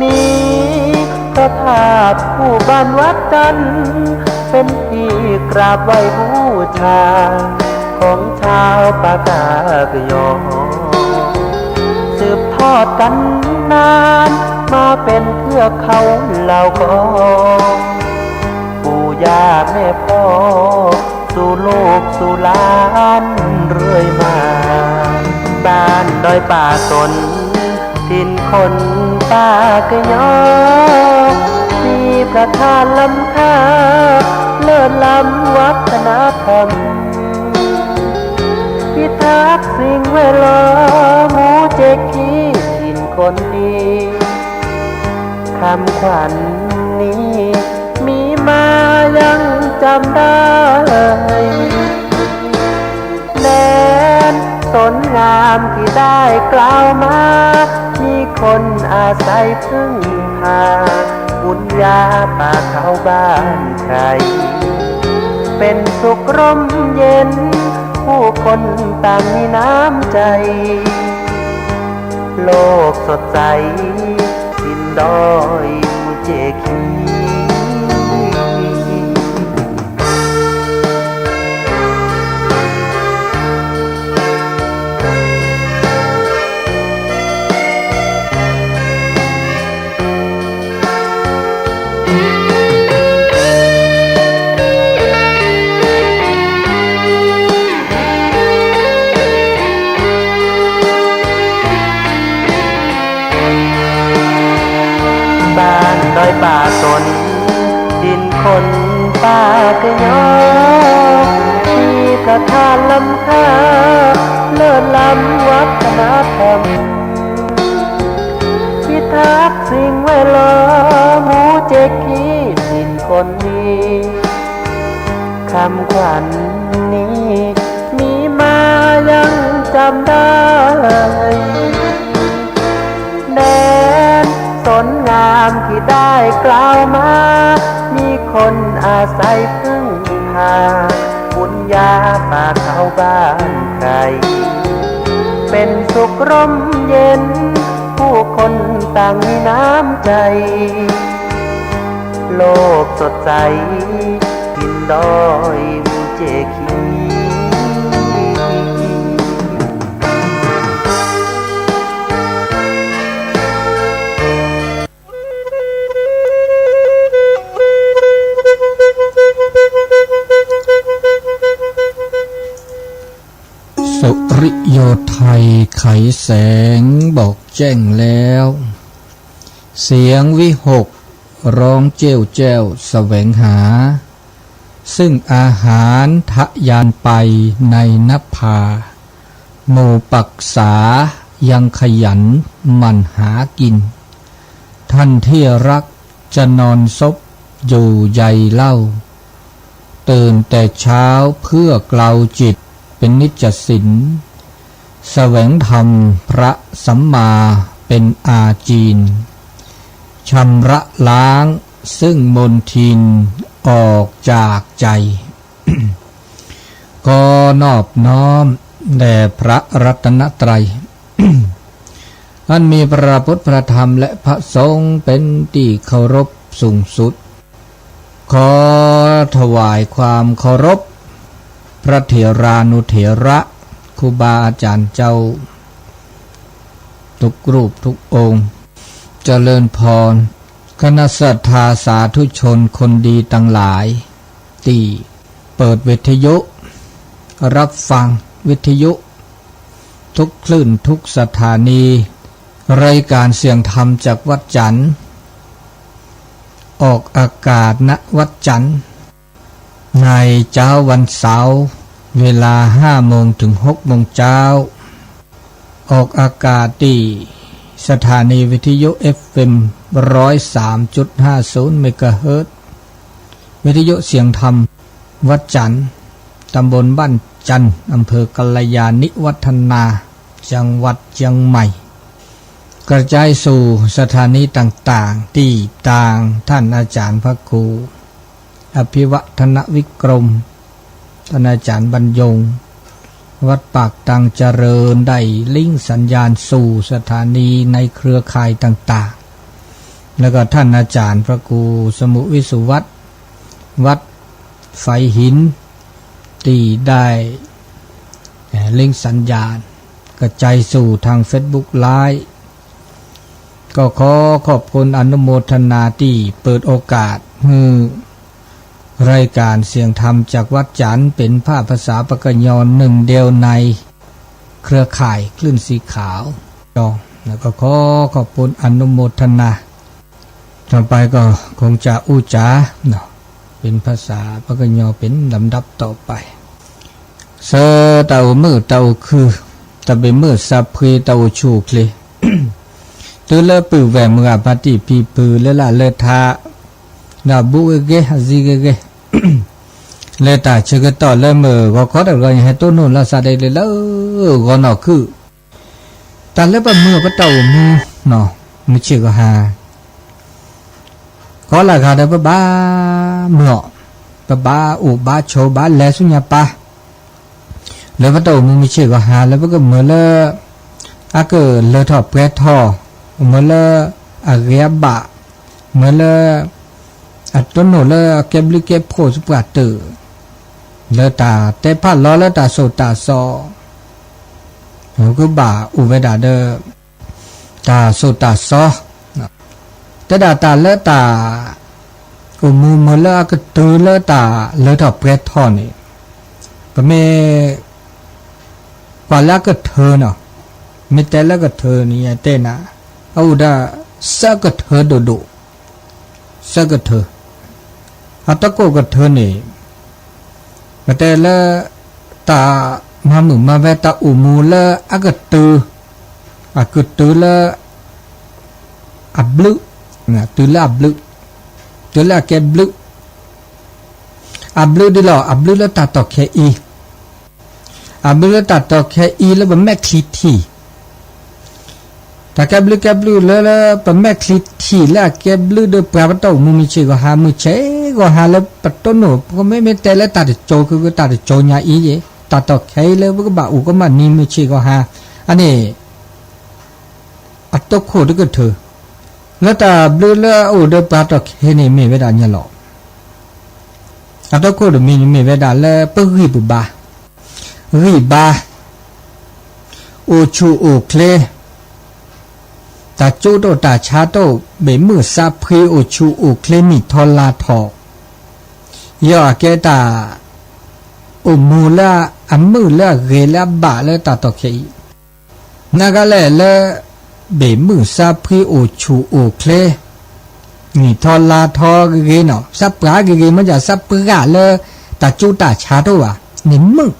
มีพระธาตุคู่บ้านวัดจันทร์ เป็นที่กราบไหว้บูชา ของชาวปากกยอ สืบทอดกันนาน มาเป็นเทือกเขาเหล่ากอ ปู่ย่าแม่พ่อ สู่ลูกสู่หลานเรื่อยมา บ้านดอยป่าสน ถิ่นคนปากยอ มีพระธาตุล้ำค่า เลิศล้ำวัฒนธรรม พิทักษ์สิ่งแวดล้อม หมู่เจคี ถิ่นคนดี คำขวัญนี้ มีมายังจำได้ แดนสนงามที่ได้กล่าวมา มีคนอาศัยพึ่งพา บุญญาป่าเขาบ้านใคร เป็นสุขร่มเย็น ผู้คนต่างมีน้ำใจ โลกสดใส ถิ่นดอยภูเจคี บ้านดอยป่าสน ถิ่นคนปากยอ มีพระธาตุล้ำค่า เลิศล้ำวัฒนธรรม พิทักษ์สิ่งแวดล้อม หมู่เจคี ถิ่นคนดี คำขวัญนี้ มีมายังจำได้ แดนสนงามที่ได้กล่าวมา มีคนอาศัยพึ่งพา บุญญาป่าเขาบ้านใคร เป็นสุขร่มเย็น ผู้คนต่างมีน้ำใจ โลกสดใส ถิ่นดอยภูเจคี สุริโยไทยไขแสงบอกแจ้งแล้ว เสียงวิหกร้องเจ้วแจ้วแสวงหา ซึ่งอาหารทะยานไปในนภา หมู่ปักษายังขยันหมั่นหากิน ท่านที่รักจะนอนซบอยู่ใยเล่า ตื่นแต่เช้าเพื่อเกลาจิตเป็นนิจสิน แสวงธรรมพระสัมมาเป็นอาจีน ชำระล้างซึ่งมลทินออกจากใจ ก็นอบน้อมแด่พระรัตนตรัย อันมีพระพุทธพระธรรมและพระสงฆ์เป็นที่เคารพสูงสุด ขอถวายความเคารพ พระเถรานุเถระ ครูบาอาจารย์เจ้า ทุกรูปทุกองค์ เจริญพร คณะศรัทธาสาธุชนคนดีทั้งหลาย ที่เปิดวิทยุ รับฟังวิทยุ ทุกคลื่นทุกสถานี รายการเสียงธรรมจากวัดจันทร์ ออกอากาศณวัดจันทร์ ในเช้าวันเสาร์ เวลาห้าโมงถึงหกโมงเช้า ออกอากาศที่สถานีวิทยุ เอฟเอ็ม ร้อยสามจุดห้าศูนย์ เมกะเฮิรตซ์ วิทยุเสียงธรรม วัดจันทร์ ตำบลบ้านจันทร์ อำเภอกัลยาณิวัฒนา จังหวัดเชียงใหม่ กระจายสู่สถานีต่างๆ ที่ตางท่านอาจารย์พระครู อภิวัฒนวิกรม ท่านอาจารย์บรรยง วัดปากตังเจริญได้ลิงก์สัญญาณสู่สถานีในเครือข่ายต่างๆ แล้วก็ท่านอาจารย์พระครูสมุทรวิสุวัฒน์ วัดไฟหิน ที่ได้ เอ่อ ลิงก์สัญญาณกระจายสู่ทาง Facebook Live ก็ขอขอบคุณอนุโมทนาที่เปิดโอกาสให้รายการเสียงธรรมจากวัดจันทร์เป็นภาคภาษาปากกยอหนึ่งเดียวในเครือข่ายคลื่นสีขาว แล้วก็ขอขอบคุณอนุโมทนา ต่อไปก็คงจะอู้จ๋า เนาะ เป็นภาษาปากกยอเป็นลำดับต่อไป ဆၢတၢ်အိၣ်မုာ်တၢ်အိၣ်ခုၣ် တၢ်ဘ့ၣ်မုာ်စၢ်ဖှံတၢ်အိၣ်ဆူၣ်အိၣ်ချ့ တုၤလၢပုၢ်ဝဲၢ်မုၢ်ဂၤဖါတံၢ်ဖံဖုလၢလၢလၢထါ ဒီးဘူးဂ့ၤဂ့ၤ အဇံဂ့ၤဂ့ၤ လၢတၢ်ဆၢကတီၢ်လၢမုၢ်ဂီၤခီတဂီၤ ယဟဲတိၢ်နီၣ်လီၤစးဒဲးလၢဂီၤနီၢ်ခုၣ် တၢ်လၢပမုာ်ပတၢ်အိၣ်မူ မုၢ်ဆ့ၣ်ဂီၤဟါ ကီလၢဂၤဒီးပဘၣ်မုာ်အီၤ ပဘၣ်အိၣ်ဘၣ်ဆိးဘၣ်လဲၤဆူညါပၢ် လၢပတၢ်အိၣ်မူမုၢ်ဆ့ၣ်ဂီၤဟါ လၢပကမုာ်လၢ အကလၢထီၣ်ပှဲၤထီၣ် မုာ်လၢအဂ့ၤအဘၣ် မုာ်လၢ အတိၢ်နီၣ်လၢအကဲဘျုးကဲဖှိၣ်စပှၢ်တၢၢ် လၢတၢ်တဲဖးလီၤလၢတၢ်ဆိၣ်တၢ်စီ ကဘၣ်အိၣ်ဝဲဒၣ်ဒီး တၢ်ဆိၣ်တၢ်စီ တဲဒၣ်တၢ်လၢတၢ်အိၣ်မူမုာ်လၢအကတုၤလၢတၢ်လၢထီၣ်ပှဲၤထီၣ်န့ၣ် ပမ့ၢ် ကွၢ်လၢအကထၢနီၤ မ့ၢ်တဲလၢကထၢန့ၣ် ယတဲနၤ အအိၣ်ဒီး သၢကထၢဒိၣ်ဒိၣ် သၢကထၢ အတကိၣ်ကထၢန့ၣ် ပတဲလၢ တၢ်မၤမုာ်မၤဝဲတၢ်အိၣ်မူလၢအကတုၤ အကတုၤလၢ အဘျုး တုၤလၢအဘျုး တုၤလၢအကဲဘျုး အဘျုးဒ်လီၤ အဘျုးလၢတၢ်တီၢ်ခဲအံၤ အဘျုးလၢတၢ်တီၢ်ခဲအံၤလၢပမဲာ်ချံထံၣ် တၢ်ကဲဘျုးကဲဘျုးလၢ လၢပမဲာ်ချံထံၣ်လၢအကဲဘျုးဒီးပှၤပတၢ်အိၣ်မူမုၢ်ဆ့ၣ်ဂီၤဟါ မုၢ်ဆ့ၣ်ဂီၤဟါလၢပတိၢ်နီၣ် ပမ့မ့ၢ်တဲလၢတၢ်တစိၤ ကတၢၢ်တစိၤညါအံၤ တၢ်တီၢ်ခဲအံၤလၢပကဘၣ်အိၣ်ကမၣ်နံၤမုၢ်ဆ့ၣ်ဂီၤဟါ အန့ၣ် အတခိၣ်တကထၢ လၢတၢ်ဘျုးလၢအအိၣ်ဒီးပှၤတီၢ်ခဲန့ၣ်မ့ၢ်ဝဲဒၣ်ညါလီၤ. အတခိၣ်တမံၤန့ၣ်မ့ၢ်ဝဲဒၣ်လၢပဂံၢ်ပဘါ, ဂံၢ်ဘါ, အိၣ်ဆူၣ်အိၣ်ချ့, တၢ်ကၠိတအိၣ်တၢ်ဆါတအိၣ်, ဘ့ၣ်မုၢ်စးဖှံအိၣ်ဆူၣ်အိၣ်ချ့နံၣ်ထီလါထီ, ယီၤအကဲတၢ် အိၣ်မူလၢအမုာ်လၢအဂ့ၤလၢအဘၣ်လၢတၢ်တီၢ်ခဲအံၤ, နာ်ကလဲၣ်လၢ ဘ့ၣ်မုၢ်စးဖှံအိၣ်ဆူၣ်အိၣ်ချ့, နံၣ်ထီလါထီဂ့ၤဂ့ၤနီၤ, စးပှၢ်ဂ့ၤဂ့ၤ မ့ၢ်စးပှၢ်လၢ တၢ်ကၠိတၢ်ဆါတအိၣ်ဘၣ်, န့ၣ်မုာ်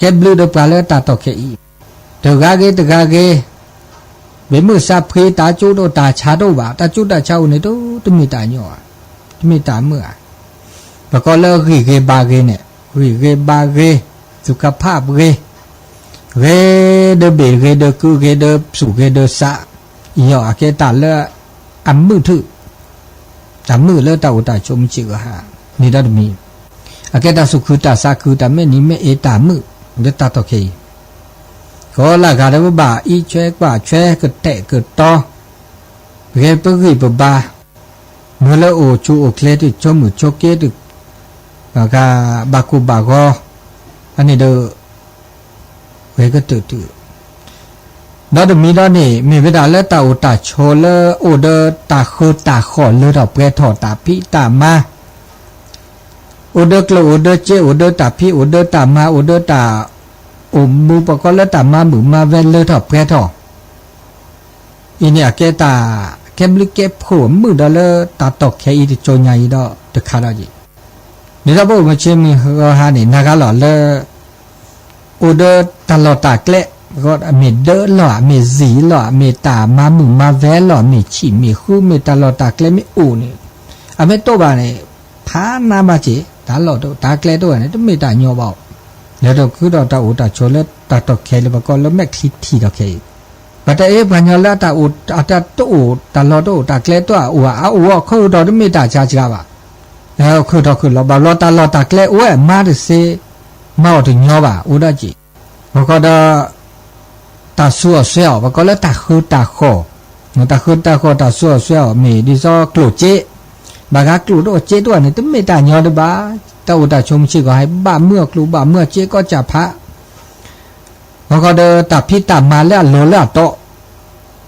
ကဲဘျုးဒီးပှၤလၢတၢ်တီၢ်ခဲအံၤ, တဂၤဂ့ၤတဂၤဂ့ၤ, ဘ့ၣ်မုၢ်စးဖှံတၢ်ကၠိတအိၣ်တၢ်ဆါတအိၣ်ဘၣ်, တၢ်ကၠိတၢ်ဆါအိၣ်န့ၣ်တ တမ့ၢ်တၢ်ညီဘၣ်, တမ့ၢ်တၢ်မုာ်ဧါ, ပကိးလၢဂံၢ်ဂ့ၤဘါဂ့ၤန့ၣ်, ဂံၢ်ဂ့ၤဘါဂ့ၤ, သုးခဖးဂ့ၤ, ဂ့ၤဒီးဘ့ၣ်ဂ့ၤဒီးကုဂ့ၤဒီးဆူၣ်ဂ့ၤဒီးစး, ယီၤအကဲတၢ်လၢ အမုာ်ထူၣ်, တၢ်မုာ်လၢတၢ်အိၣ်တၢ်ဆိးမုၢ်ဆ့ၣ်ဂီၤဟါ, န့ၣ်ဒီးတမံၤ, အကဲတၢ်သူၣ်ခုသးခု တၢ်မ့ၢ်နံၤမ့ၢ်အ့တၢ်မုာ်, လၢတၢ်တီၢ်ခဲအံၤ, ကီလၢဂၤဒီးပဘၣ်အံးဆွဲကွၢ်ဆွဲ ကတဲာ်ကတီၤ, ဂဲၤပဂံၢ်ပဘါ, မ့ၢ်လၢအိၣ်ဆူၣ်အိၣ်ချ့တဆိးမုၢ်ဆိးက့တ ဘၣ်ကူဘၣ်ဂီၤ, အန့ၣ်ဒီး ဂဲၤကတၢၢ်တုၤ, ဒီးတမံၤဒီးန့ၣ် မ့ၢ်ဝဲဒၣ်လၢတၢ်အိၣ်တၢ်ဆိးလၢအိၣ်ဒီးတၢ်ဃုတၢ်ဃီၣ် လၢထီၣ်ပှဲၤထီၣ်တၢ်ဖံးတၢ်မၤ, အိၣ်ဒီးကျိၣ်အိၣ်ဒီးစ့ အိၣ်ဒီးတၢ်ဖံး အိၣ်ဒီးတၢ်မၤ အိၣ်ဒီးတၢ်အိၣ်မူ ပကိးလၢတၢ်မၤမုာ်မၤဝဲလၢထီၣ်ပှဲၤထီၣ် အံၤန့ၣ်အကဲတၢ် ကဲဘျုးကဲဖှိၣ်မုာ်ဒီးလၢတၢ်တီၢ်ခဲအံၤတကၠိညါအံၤဒီးတခါဒီးယံၤ, ဒ်သိးပအိၣ်မုၢ်ဆ့ၣ်မုၢ်ဂီၤဟါန့ၣ် နာ်ကလီၤလၢ အိၣ်ဒီးတၢ်လီၢ်တၢ်ကျဲ, မ့ၢ်ဒၢလီၢ် မ့ၢ်စံၣ်လီၢ် မ့ၢ်တၢ်မၤမုာ်မၤဝဲလီၢ် မ့ၢ်ဆံၣ်မ့ၢ်ဃု မ့ၢ်တၢ်လီၢ်တၢ်ကျဲမ့ၢ်အိၣ်န့ၣ်, အမ့ၢ်တအိၣ်ဘၣ်န့ၣ် ဖးနါဘၣ်က့ၤ တၢ်လီၢ်တၢ်ကျဲတအိၣ်ဘၣ်န့ၣ် တမ့ၢ်တၢ်ညီဘၣ်, လဲၤဒီးဃုာ်ဒီးတၢ်အိၣ်တၢ်ဆိးလၢတၢ်တီၢ်ခဲလၢပကိးလၢမဲာ်ချံထံၣ်တီၢ်ခဲအံၤ, ပတအဲၣ်ပှၤကညီလၢအတၢ်အိၣ် အတၢ်တအိၣ် တၢ်လီၢ်တအိၣ်တၢ်ကျဲတအိၣ် အအိၣ်အီၤ ခုၣ်ထီၣ်တမ့ၢ်တၢ်ဆါစှၤဘၣ်, ခုၣ်ထီၣ်ခုၣ်လီၤဘၣ်ဘျီ တၢ်လီၢ်တၢ်ကျဲအိၣ်ဝဲမၤတသ့, မၤအီၤတညီဘၣ် အိၣ်ဒီးက့ၤ, ပကီးဒီး တၢ်ဆူးအီၣ်ဆှဲအီၣ် ပကိးလၢတၢ်ဃၢတၢ်ဃီၣ်, တၢ်ဃၢတၢ်ဃီၣ် တၢ်ဆူးအီၣ်ဆှဲအီၣ် မ့ၢ်ဒ်သိးကျိၣ်စ့, ဘၣ်ဃးကျိၣ်တအိၣ်စ့တအိၣ်န့ၣ် တမ့ၢ်တၢ်ညီတဘၣ်, တၢ်အိၣ်တၢ်ဆိးမုၢ်ဆ့ၣ်ဂီၤဟဲ ဘၣ်မုာ်အီၣ်ကျိၣ် ဘၣ်မုာ်အီၣ်စ့ကီးကၢ်ဖး ပကိးဒီးတၢ်ဖံးတၢ်မၤလၢအလီၢ်လၢအတီ,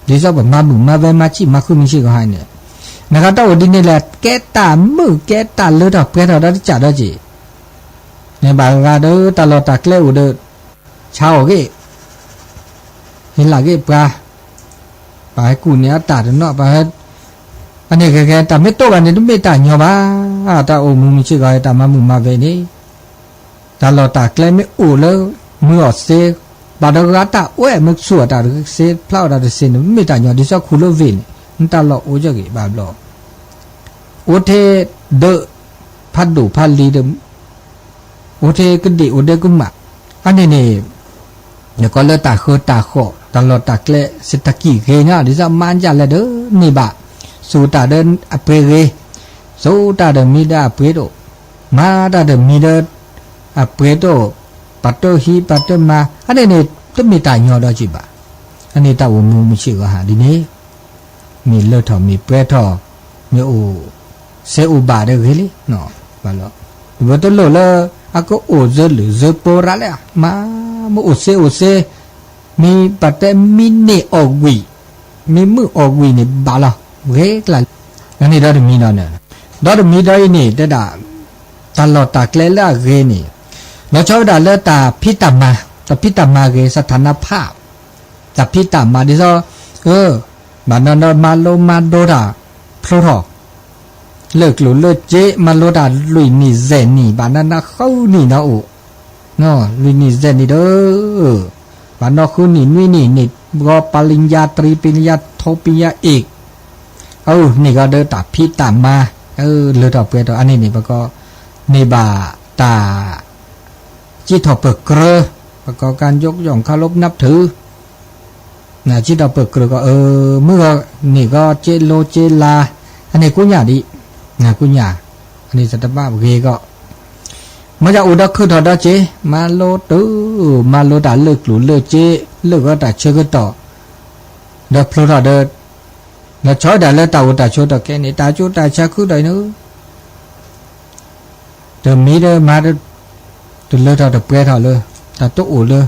ဒ်သိးပမၤမုာ်မၤဝဲမၤဆံၣ်မၤဃုမုၢ်ဆ့ၣ်ဂီၤဟဲန့ၣ်, နဂၤတၢ်အိၣ်ဒ်န့ၣ်လဲၣ် ကဲတၢ်မုာ်ကဲတၢ်လၢထီၣ်ပှဲၤထီၣ်ဒီးတကးဒီးက့ၤ, န့ၣ်ဘၣ်ဂၤဒီးတၢ်လီၢ်တၢ်ကျဲအိၣ်ဒီး ဆါအီၣ်ဂ့ၢ် ဟ့ၣ်လၢဂ့ၢ်ပှၤ, ပှၤဟဲကူၣ်န့ၢ်အတၢ်တနီၤ ပှၤဟဲ, အန့ၣ်ဂ့ၤဂ့ၤ တၢ်မ့ၢ်တအိၣ်ဘၣ်န့ၣ် တမ့ၢ်တၢ်ညီဘၣ်, တၢ်အိၣ်မုာ်မုၢ်ဆ့ၣ်ဂီၤ တၢ်မၤမုာ်မၤဝဲန့ၣ်, တၢ်လီၢ်တၢ်ကျဲမ့ၢ်အိၣ်လၢ မုာ်အီၣ်စ့, ဘၣ်ဒီးဂၤတၢ်အိၣ်မ့ၢ်ဆူၣ်အတၢ်တစ့ ဖျါအီၣ်တၢ်တစ့န့ၣ် မ့ၢ်တၢ်ညီ ဒ်သိးခူၣ်လၢဝ့ၢ်န့ၣ် နတၢ်လီၢ်အိၣ်က့ၤဘၣ်ဘျီ အိၣ်ထဲဒၢး ဖးဒိၣ်ဖးလံၤဒီး အိၣ်ထဲကဒ့ၣ်အိၣ်ဒဲကမၣ်, အန့ၣ်န့ၣ် ယကိးလၢတၢ်ဃၢတၢ်ဃီၣ် တၢ်လီၢ်တၢ်ကျဲ စတကံၢ်ဂ့ၤန့ၣ် ဒ်သိးမါကလဲၣ်ဒီး န့ၢ်ဘၣ် စူၢ်တၢ်ဒီးအပှ့ၤဂ့ၤ, စူၢ်တၢ်ဒီးမံဒီးအပှ့ၤတအိၣ်, မၤတၢ်ဒီးမံဒီး အပှ့ၤတအိၣ်, ပှၤတဟံးပှၤတမၤ အန့ၣ်န့ၣ် တမ့ၢ်တၢ်ညီဒီးက့ၤဘၣ်, အန့ၣ်တၢ်အိၣ်မုာ်မုၢ်ဆ့ၣ်ဂီၤဟးဒ်န့ၣ် မ့ၢ်လၢထီၣ်မ့ၢ်ပှဲၤထီၣ်, မ့ၢ်အိၣ်စ့အိၣ်ဘၣ်ဒီးဂ့ၤလံ, ဘၣ်လီၤ, တဘၣ်တလိၣ်လၢ အကအိၣ်စၢၤလုၢ်စၢၤပီၤရၤလဲၣ်, မ့ၢ်အိၣ်စ့အိၣ်စ့, မ့ၢ်ပတဲမံန့ၢ်အီၣ်ဝံၣ်, မ့ၢ်မုာ်အီၣ်ဝံၣ်န့ၣ်ဘၣ်လီၤ, ဂ့ၤကျါလံ, အန့ၣ်ဒီတမံၤဒီးန့ၣ်, ဒီတမံၤဒီးအံၤန့ၣ် တဲဒၣ် တၢ်လီၢ်တၢ်ကျဲလၢအဂ့ၤန့ၣ်, လီၤဆီဝဲဒၣ်လၢတၢ်ဖံးတၢ်မၤ, တၢ်ဖံးတၢ်မၤဂ့ၤ စထၣ်နဖၣ် တၢ်ဖံးတၢ်မၤဒ်သိး, အၢ, ဘၣ်နီၢ်နီၢ်မၤလိမၤဒိတၢ်, ဖျိထီၣ်, လၢကျိၣ်လၢစ့ မၤလိတၢ်လွံၢ်နံၣ်ယဲၢ်နံၣ် ဘၣ်နီၢ်နီၢ်ဃုနံၣ်နီၢ်အိၣ်, လွံၢ်နံၣ်ယဲၢ်နံၣ်ဒီး, ဘၣ်နီၢ်ဃုနံၣ်နွံနံၣ်န့ၣ် ဂီၤပလံယါတြံ ပလံယါထိ ပလံယါအ့ၣ်, အန့ၣ်ကီးဒီးတၢ်ဖံးတၢ်မၤ, လၢထီၣ်ပှဲၤထီၣ် အန့ၣ်န့ၣ် ပကီး, န့ၢ်ဘၣ်တၢ် စံးထီၣ်ပၢၢ်ကြၢး, ပကိးကါယိယိၣ်ခါလိပနၢ်ထုး, စံးထီၣ်ပၢၢ်ကြၢးကီး အၢ မုၢ်ဂီၤန့ၣ်ကီး စ့လိစ့လါ, အန့ၣ်ကူညၣ်ဒံး, ကူညၣ်, အန့ၣ်တဘၣ်ဂ့ၤကီး, မ့ၢ်ယၤအိၣ်ဒီးခုၣ်ထီၣ်ဒီးစ့, မၤလိတုၤ, မၤလိတၢ်လၢကျိၣ်လၢစ့, လၢဂီၤတၢ်ဆၢကတီၢ်, ဒီးဖျိထီၣ်ဒီး လီၤဆီဝဲဒၣ်လၢတၢ်အိၣ်တၢ်ဆိးထီၣ်ခဲအံၤန့ၣ် တၢ်ကၠိတၢ်ဆါခုထီၣ်အံၤန့ၣ်, တမံၤဒီးမၤ, တလၢထီၣ်တပှဲၤထီၣ်လၢ, တၢ်တအိၣ်လၢ,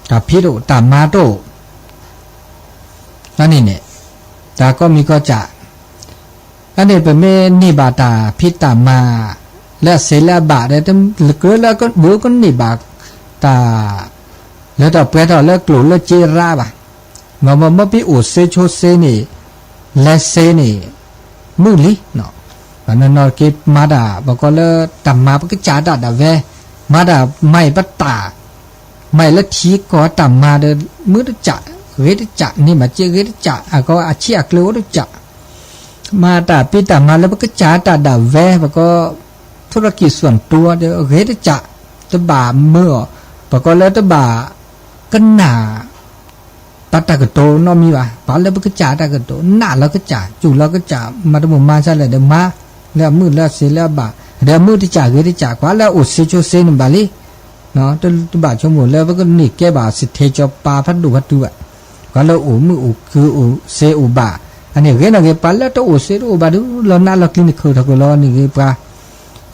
တၢ်ဖံးတအိၣ် တၢ်မၤတအိၣ်, အန့ၣ်န့ၣ်, တၢ်ကိးမံၤကိးကၢ်, အန့ၣ်ပမ့ၢ်န့ၢ်ဘၣ်တၢ်ဖံးတၢ်မၤ, လၢအစ့လၢအဘၣ်ဒီး ကြၢးလၢအကဘၣ်ကန့ၢ်ဘၣ်, တၢ်, လၢတၢ်ပှဲၤထီၣ်လၢကျိၣ်လၢစ့ရါဘၣ်, မ့ၢ်မ့ၢ်ပအိၣ်စ့ဆိစ့န့ၣ်, လဲၤစ့န့ၣ်, မုာ်လံ, ဘၣ်နီၢ်နီၢ်က့ၤမၤတၢ် ပကိးလၢတၢ်မၤပကစၢ်တၢ်ဒၣ်ဝဲ, မၤတၢ်မၤအံၤပတၢ်, မၤအံၤလၢထံကီၢ်တၢ်မၤဒီး မုာ်တကး, ဂ့ၤတကး, န့ၢ်ဘၣ်စ့ဂ့ၤတကး, အကီအဆံးအကျၢၤအိၣ်တကး မၤတၢ်ဖံးတၢ်မၤလၢပကစၢ်တၢ်ဒၣ်ဝဲ ပကိး, ထူရကံၣ်စွၣ်တူဒီး ဂ့ၤတကး, တဘၣ်မၢအီၤ, ပကိးလၢတဘၣ်, ကနၣ်, ပှၤတၢ်ကတိၤနီတမံၤဘၣ်, ပှၤလၢပကစၢ်တၢ်ကတိၤ နာ်လီၤကစၢ် စူၢ်လီၤကစၢ် မၤတမုာ်မၤစၢ်လဲၣ်ဒီးမၤ, လၢအမုာ်လၢအစ့လၢအဘၣ်, ဒီးအမုာ်တကးဂ့ၤတကး ပှၤလၢအအိၣ်စ့ဆိစ့န့ၣ်ဘၣ်လံ တဘၣ်ဆိကမိၣ်လၢပကန့ၢ်ကဲဘၣ် စထ့ကၠီၤပၤဖးဒိၣ်ဖးတုၤဘၣ်, ပှၤလၢအအိၣ်မုာ်အိၣ်ခုၣ်အိၣ်စ့အိၣ်ဘၣ်, အန့ၣ်ဂ့ၤနီၢ်ဂ့ၤ ပှၤလၢတအိၣ်စ့တအိၣ်ဘၣ်ဒီး လီၤနးလီၤကျံၤန့ၣ် ခုၣ်ထီၣ်ကွံာ်လီၤန့ၣ်ဂ့ၤပှၤ,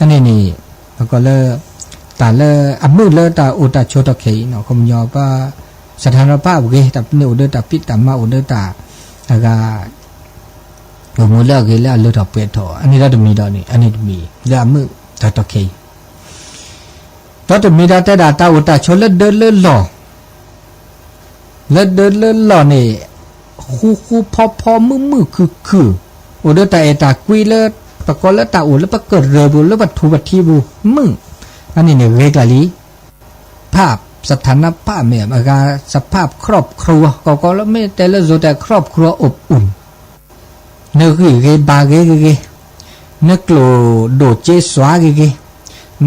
အန့ၣ်န့ၣ်, ပကိးလၢ, တၢ်လၢအမုာ်လၢတၢ်အိၣ်တၢ်ဆိးထီၣ်ခဲအံၤနီၤ ခီပညီပှၤ, စထၣ်နဖၣ်အဂ့ၤ တၢ်န့ၣ်အိၣ်ဒီးတၢ်ဖံးတၢ်မၤအိၣ်ဒီးတၢ်, အဂၤ အိၣ်မူလၢအဂ့ၤလၢအလၢထီၣ်ပှဲၤထီၣ် အန့ၣ်ဒီးတမံၤဒီးန့ၣ် အန့ၣ်တမံၤ လၢအမုာ်တၢ်ထီၣ်ခဲအံၤ, ဒီးတမံၤဒီးတဲဒၣ်တၢ်အိၣ်တၢ်ဆိးလၢဒၢလၢလီၢ်, လၢဒၢလၢလီၢ်န့ၣ်, ဃူဃူဖီဖီမုာ်မုာ်ခုၣ်ခုၣ်, အိၣ်ဒီးတၢ်အဲၣ်တၢ်ကွံလၢ, ပကိးလၢတၢ်အိၣ်လၢပကရၢၢ်ပူၤလၢပထူပထံပူၤ, မုာ်, အန့ၣ်န့ၣ်ဂ့ၤကျါလံ ภาพสถานภาพ မ့ၢ်အဂၤ สภาพครอบครัว ကီကီလၢမ့ၢ်တဲလၢ ครอบครัวอบอุ่น နဂံၢ်ဂ့ၤဘါဂ့ၤဂ့ၤဂ့ၤ, နကျိၣ်ဒိၣ်စ့စွါဂ့ၤဂ့ၤ,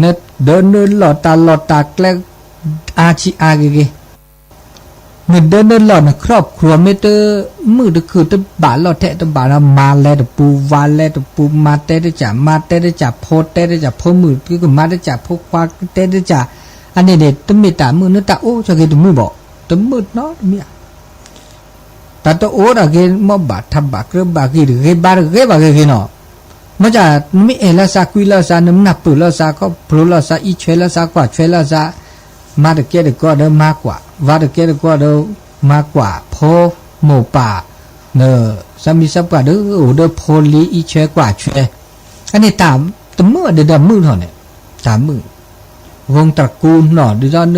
နဒၢနုာ်လီၢ်တၢ်လီၢ်တၢ်ကျဲအါဆံးအါဂ့ၤဂ့ၤ, နဒၢနုာ်လီၢ်န ครอบครัว မ့ၢ်တမုာ်တခုၣ်တဘၣ်လီၢ်ထဲတဘၣ်နီၤ မၤလဲၤတပူၤ ဝၤလဲၤတပူၤ မါတဲတကး မါတဲတကး ဖိတဲတကး ဖိမုၣ်ကမၤတကး ဖိခွါတဲတကး အန့ၣ်န့ၣ် တမ့ၢ်တၢ်မုာ် နတၢ်အိၣ်ဆိးက့ၤတမုာ်ဘၣ်, တမုာ်နီတမံၤဧါ. တၢ်တအိၣ်ဒီးဂ့ၤ မ့ၢ်ဘၣ်ထးဘၣ်ကြၢးဘၣ်ဂ့ၤတဂ့ၤ ဘါတဂ့ၤဘၣ်ဂ့ၤဂ့ၤနီၤ. မ့ၢ်ဒ် နမ့ၢ်အဲၣ်လီၤသးကွံလီၤသး နမ့ၢ်နၢ်ပၢၢ်လီၤသး ခီဖျိလီၤသး အံးဆွဲလီၤသး ကွၢ်ဆွဲလီၤသး, မၤတကဲတကီဒီးမၤကွၢ်, ဝၤတကဲတကီဒီးမၤကွၢ်, ဖိမိၢ်ပၢ် န သးမံသးပှၢ်ဒီး အိၣ်ဒီးဖိလံၤ အံးဆွဲကွၢ်ဆွဲ, အန့ၣ်တၢ်တမုာ်ဒ်ဒီးမုာ်ထီၣ်န့ၣ်, တၢ်မုာ် ဝူတြၢကူနီၢ် ဒ်သိးန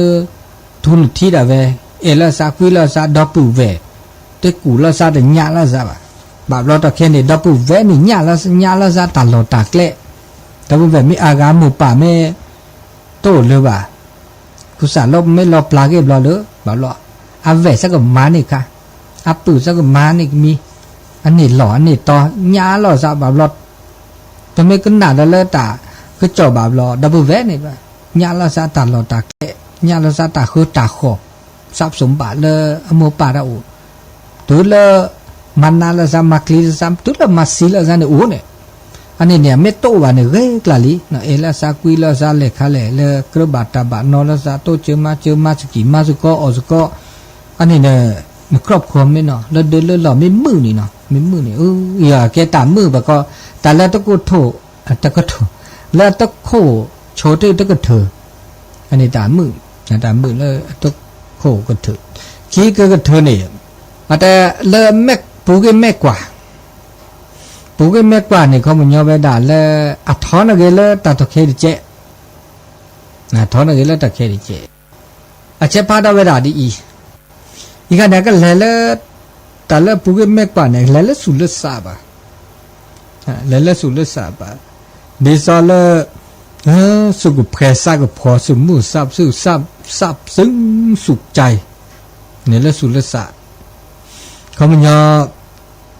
ထူနထံဒၣ်ဝဲ, အဲၣ်လီၤသးကွံလီၤသး ဒီပုၢ်ဝဲၢ်, တကူၣ်လီၤသးတညၣ်လီၤသးဘၣ်. ဘၣ်ဘျီတီခဲန့ၣ် ဒီပုၢ်ဝဲၢ်န့ၣ် ညၣ်လီၤသးတၢ်လီၢ်တၢ်ကျဲ, ဒီပုၢ်ဝဲၢ်မ့ၢ်အါဂၤမိၢ်ပၢ်မ့ၢ် တအိၣ်လၢၤဘၣ်. ကူစးလီၤမ့ၢ်လီၤပျၢ်က့ၤဘျီလၢ ဘၣ်ဘျီ အဝဲၢ်သကမၤန့ၢ်ခါ, အပုၢ်သကမၤန့ၢ်ကမံၤ, အန့ၣ်လီၢ်အန့ၣ်တီ ညၣ်လီၤသးဘၣ်ဘျီ ပမ့ၢ်ကနၣ်ဒီးလၢတၢ်ကစီၣ်ဘၣ်ဘျီ ဒီပုၢ်ဝဲၢ်န့ၣ် ညၣ်လီၤသးတၢ်လီၢ်တၢ်ကျဲ, ညၣ်လီၤသးတၢ်ဃၢတၢ်ဃီၤ, သးပစံးဘၣ်လၢအမိၢ်ပၢ်တၢ်အိၣ်, တုၤလၢ မၤနးလီၤသး မၤချံလီၤသး တုၤလၢမၤသံလီၤသးန့ၣ်အိၣ်န့ၣ်, အန့ၣ်န့ၣ် မ့ၢ်တအိၣ်ဘၣ်န့ၣ် ဂ့ၤကျါလံ, အဲၣ်လီၤသးကွံလီၤသး လဲၤခါလဲၣ် လၢကြၢးဘၣ်တၢ်ဘၣ်နီၤလီၤသး တိစၢၤမၤစၢၤ မၤသကိးမၤသကိး အီၣ်သကိး, အန့ၣ်န့ၣ် နခီၣ်ဖီမ့ၢ်နီၤ လၢဒၢလၢလီၢ်မ့ၢ်မုာ်န့ၣ်နီၤ မ့ၢ်မုာ်န့ၣ် အကဲတၢ်မုာ်ဘၣ်ကီ, တၢ်လၢတကိၢ်ထိၣ်, တကထိၣ်, လၢတခိၣ်ဆိတၢ်တကထၢၣ်, အန့ၣ်တၢ်မုာ်, တၢ်မုာ်လၢတခိၣ်ကထၢၣ်, ခံကကထၢၣ်န့ၣ်, အတဲလၢ ပူၤဂ့ၢ်မဲာ်ကွၢ်, ပူၤဂ့ၢ်မဲာ်ကွၢ်န့ၣ် ခီပညီဝဲဒၣ်လၢ အထီန့ၣ်ဂ့ၤလၢတၢ်တခဲတကဲး ထီန့ၣ်ဂ့ၤလၢတၢ်ခဲတကဲး, အဆဲးဖးဒိၣ်ဝဲဒၣ်ဒ်အံၤ, အံၤခါန့ၣ် ကလဲၤလၢ တၢ်လၢပူၤဂ့ၢ်မဲာ်ကွၢ်န့ၣ် လဲၤလၢသူၣ်လၢသးဘၣ်, လဲၤလၢသူၣ်လၢသးဘၣ်, ဒ်သိးလၢ သူၣ်ကဖှဲသးကဖှီ သူၣ်မုာ်သးဖှံ သးပၢၤ သူၣ်ကၠဲး န့ၣ်လၢသူၣ်လၢသး, ခီပညီ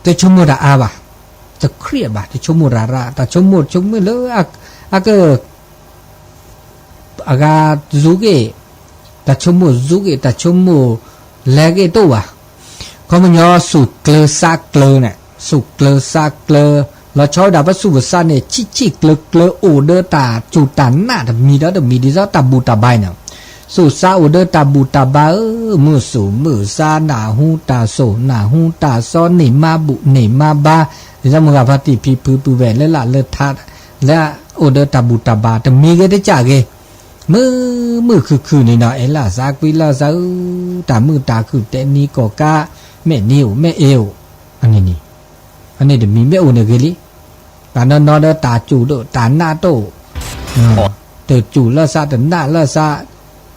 တဆိကမိၣ်တၢ်အါဘၣ်, တခရံာ်ဘၣ် တဆိကမိၣ်တၢ်ရၣ် တၢ်ဆိကမိၣ်ဆိကမိၣ်လၢ အက အဂၤစူၤက့ၤ, တၢ်ဆိကမိၣ်စူၤက့ၤ တၢ်ဆိကမိၣ်လဲၤက့ၤတအိၣ်ဘၣ်, ခီပညီသူၣ်ကျၢၤသးကျၢၤန့ၣ် သူၣ်ကျၢၤသးကျၢၤ, လီၤဆီဝဲဒၣ်ပသူၣ်ပသးန့ၣ် ဆံၣ်ဆံၣ်ကျၢၤကျၢၤ အိၣ်ဒီးတၢ်စူၢ်တၢ်နာ်တမံၤဒီးတမံၤ ဒ်သိးတၢ်ဘူၣ်တၢ်ဘါန့ၣ်, သူၣ်သးအိၣ်ဒီးတၢ်ဘူၣ်တၢ်ဘါဧၢ, မုာ်သူၣ်မုာ်သး နၢ်ဟူတၢ်စိၣ် နၢ်ဟူတၢ်သီ န့ၢ်မါဘူၣ် န့ၢ်မါဘါ, ဒ်သိးမုၢ်ဂၤဖါတံၢ်ဖံဖုပုၢ်ဝဲၢ်လၢလၢ်လၢထါ လၢအအိၣ်ဒီးတၢ်ဘူၣ်တၢ်ဘါ တမံၤဂ့ၤတကးဂ့ၤ, မုာ်မုာ်ခုၣ်ခုၣ်န့ၣ်နီၤ အဲၣ်လီၤသးကွံလီၤသးဧၢ, တၢ်မုာ်တၢ်ခုၣ်တဲနံၤကီၢ်ကါ, မ့ၢ်နံၤအိၣ် မ့ၢ်အ့ၣ်အိၣ်, အန့ၣ်န့ၣ်, အန့ၣ်တမံၤမ့ၢ်အိၣ်န့ၣ်ဂ့ၤလံ, တၢ်နီၢ်နီၢ်ဒီးတၢ်စူၢ်ဒိၣ် တၢ်နာ်တအိၣ်, တစူၢ်လၢသး တနာ်လၢသး,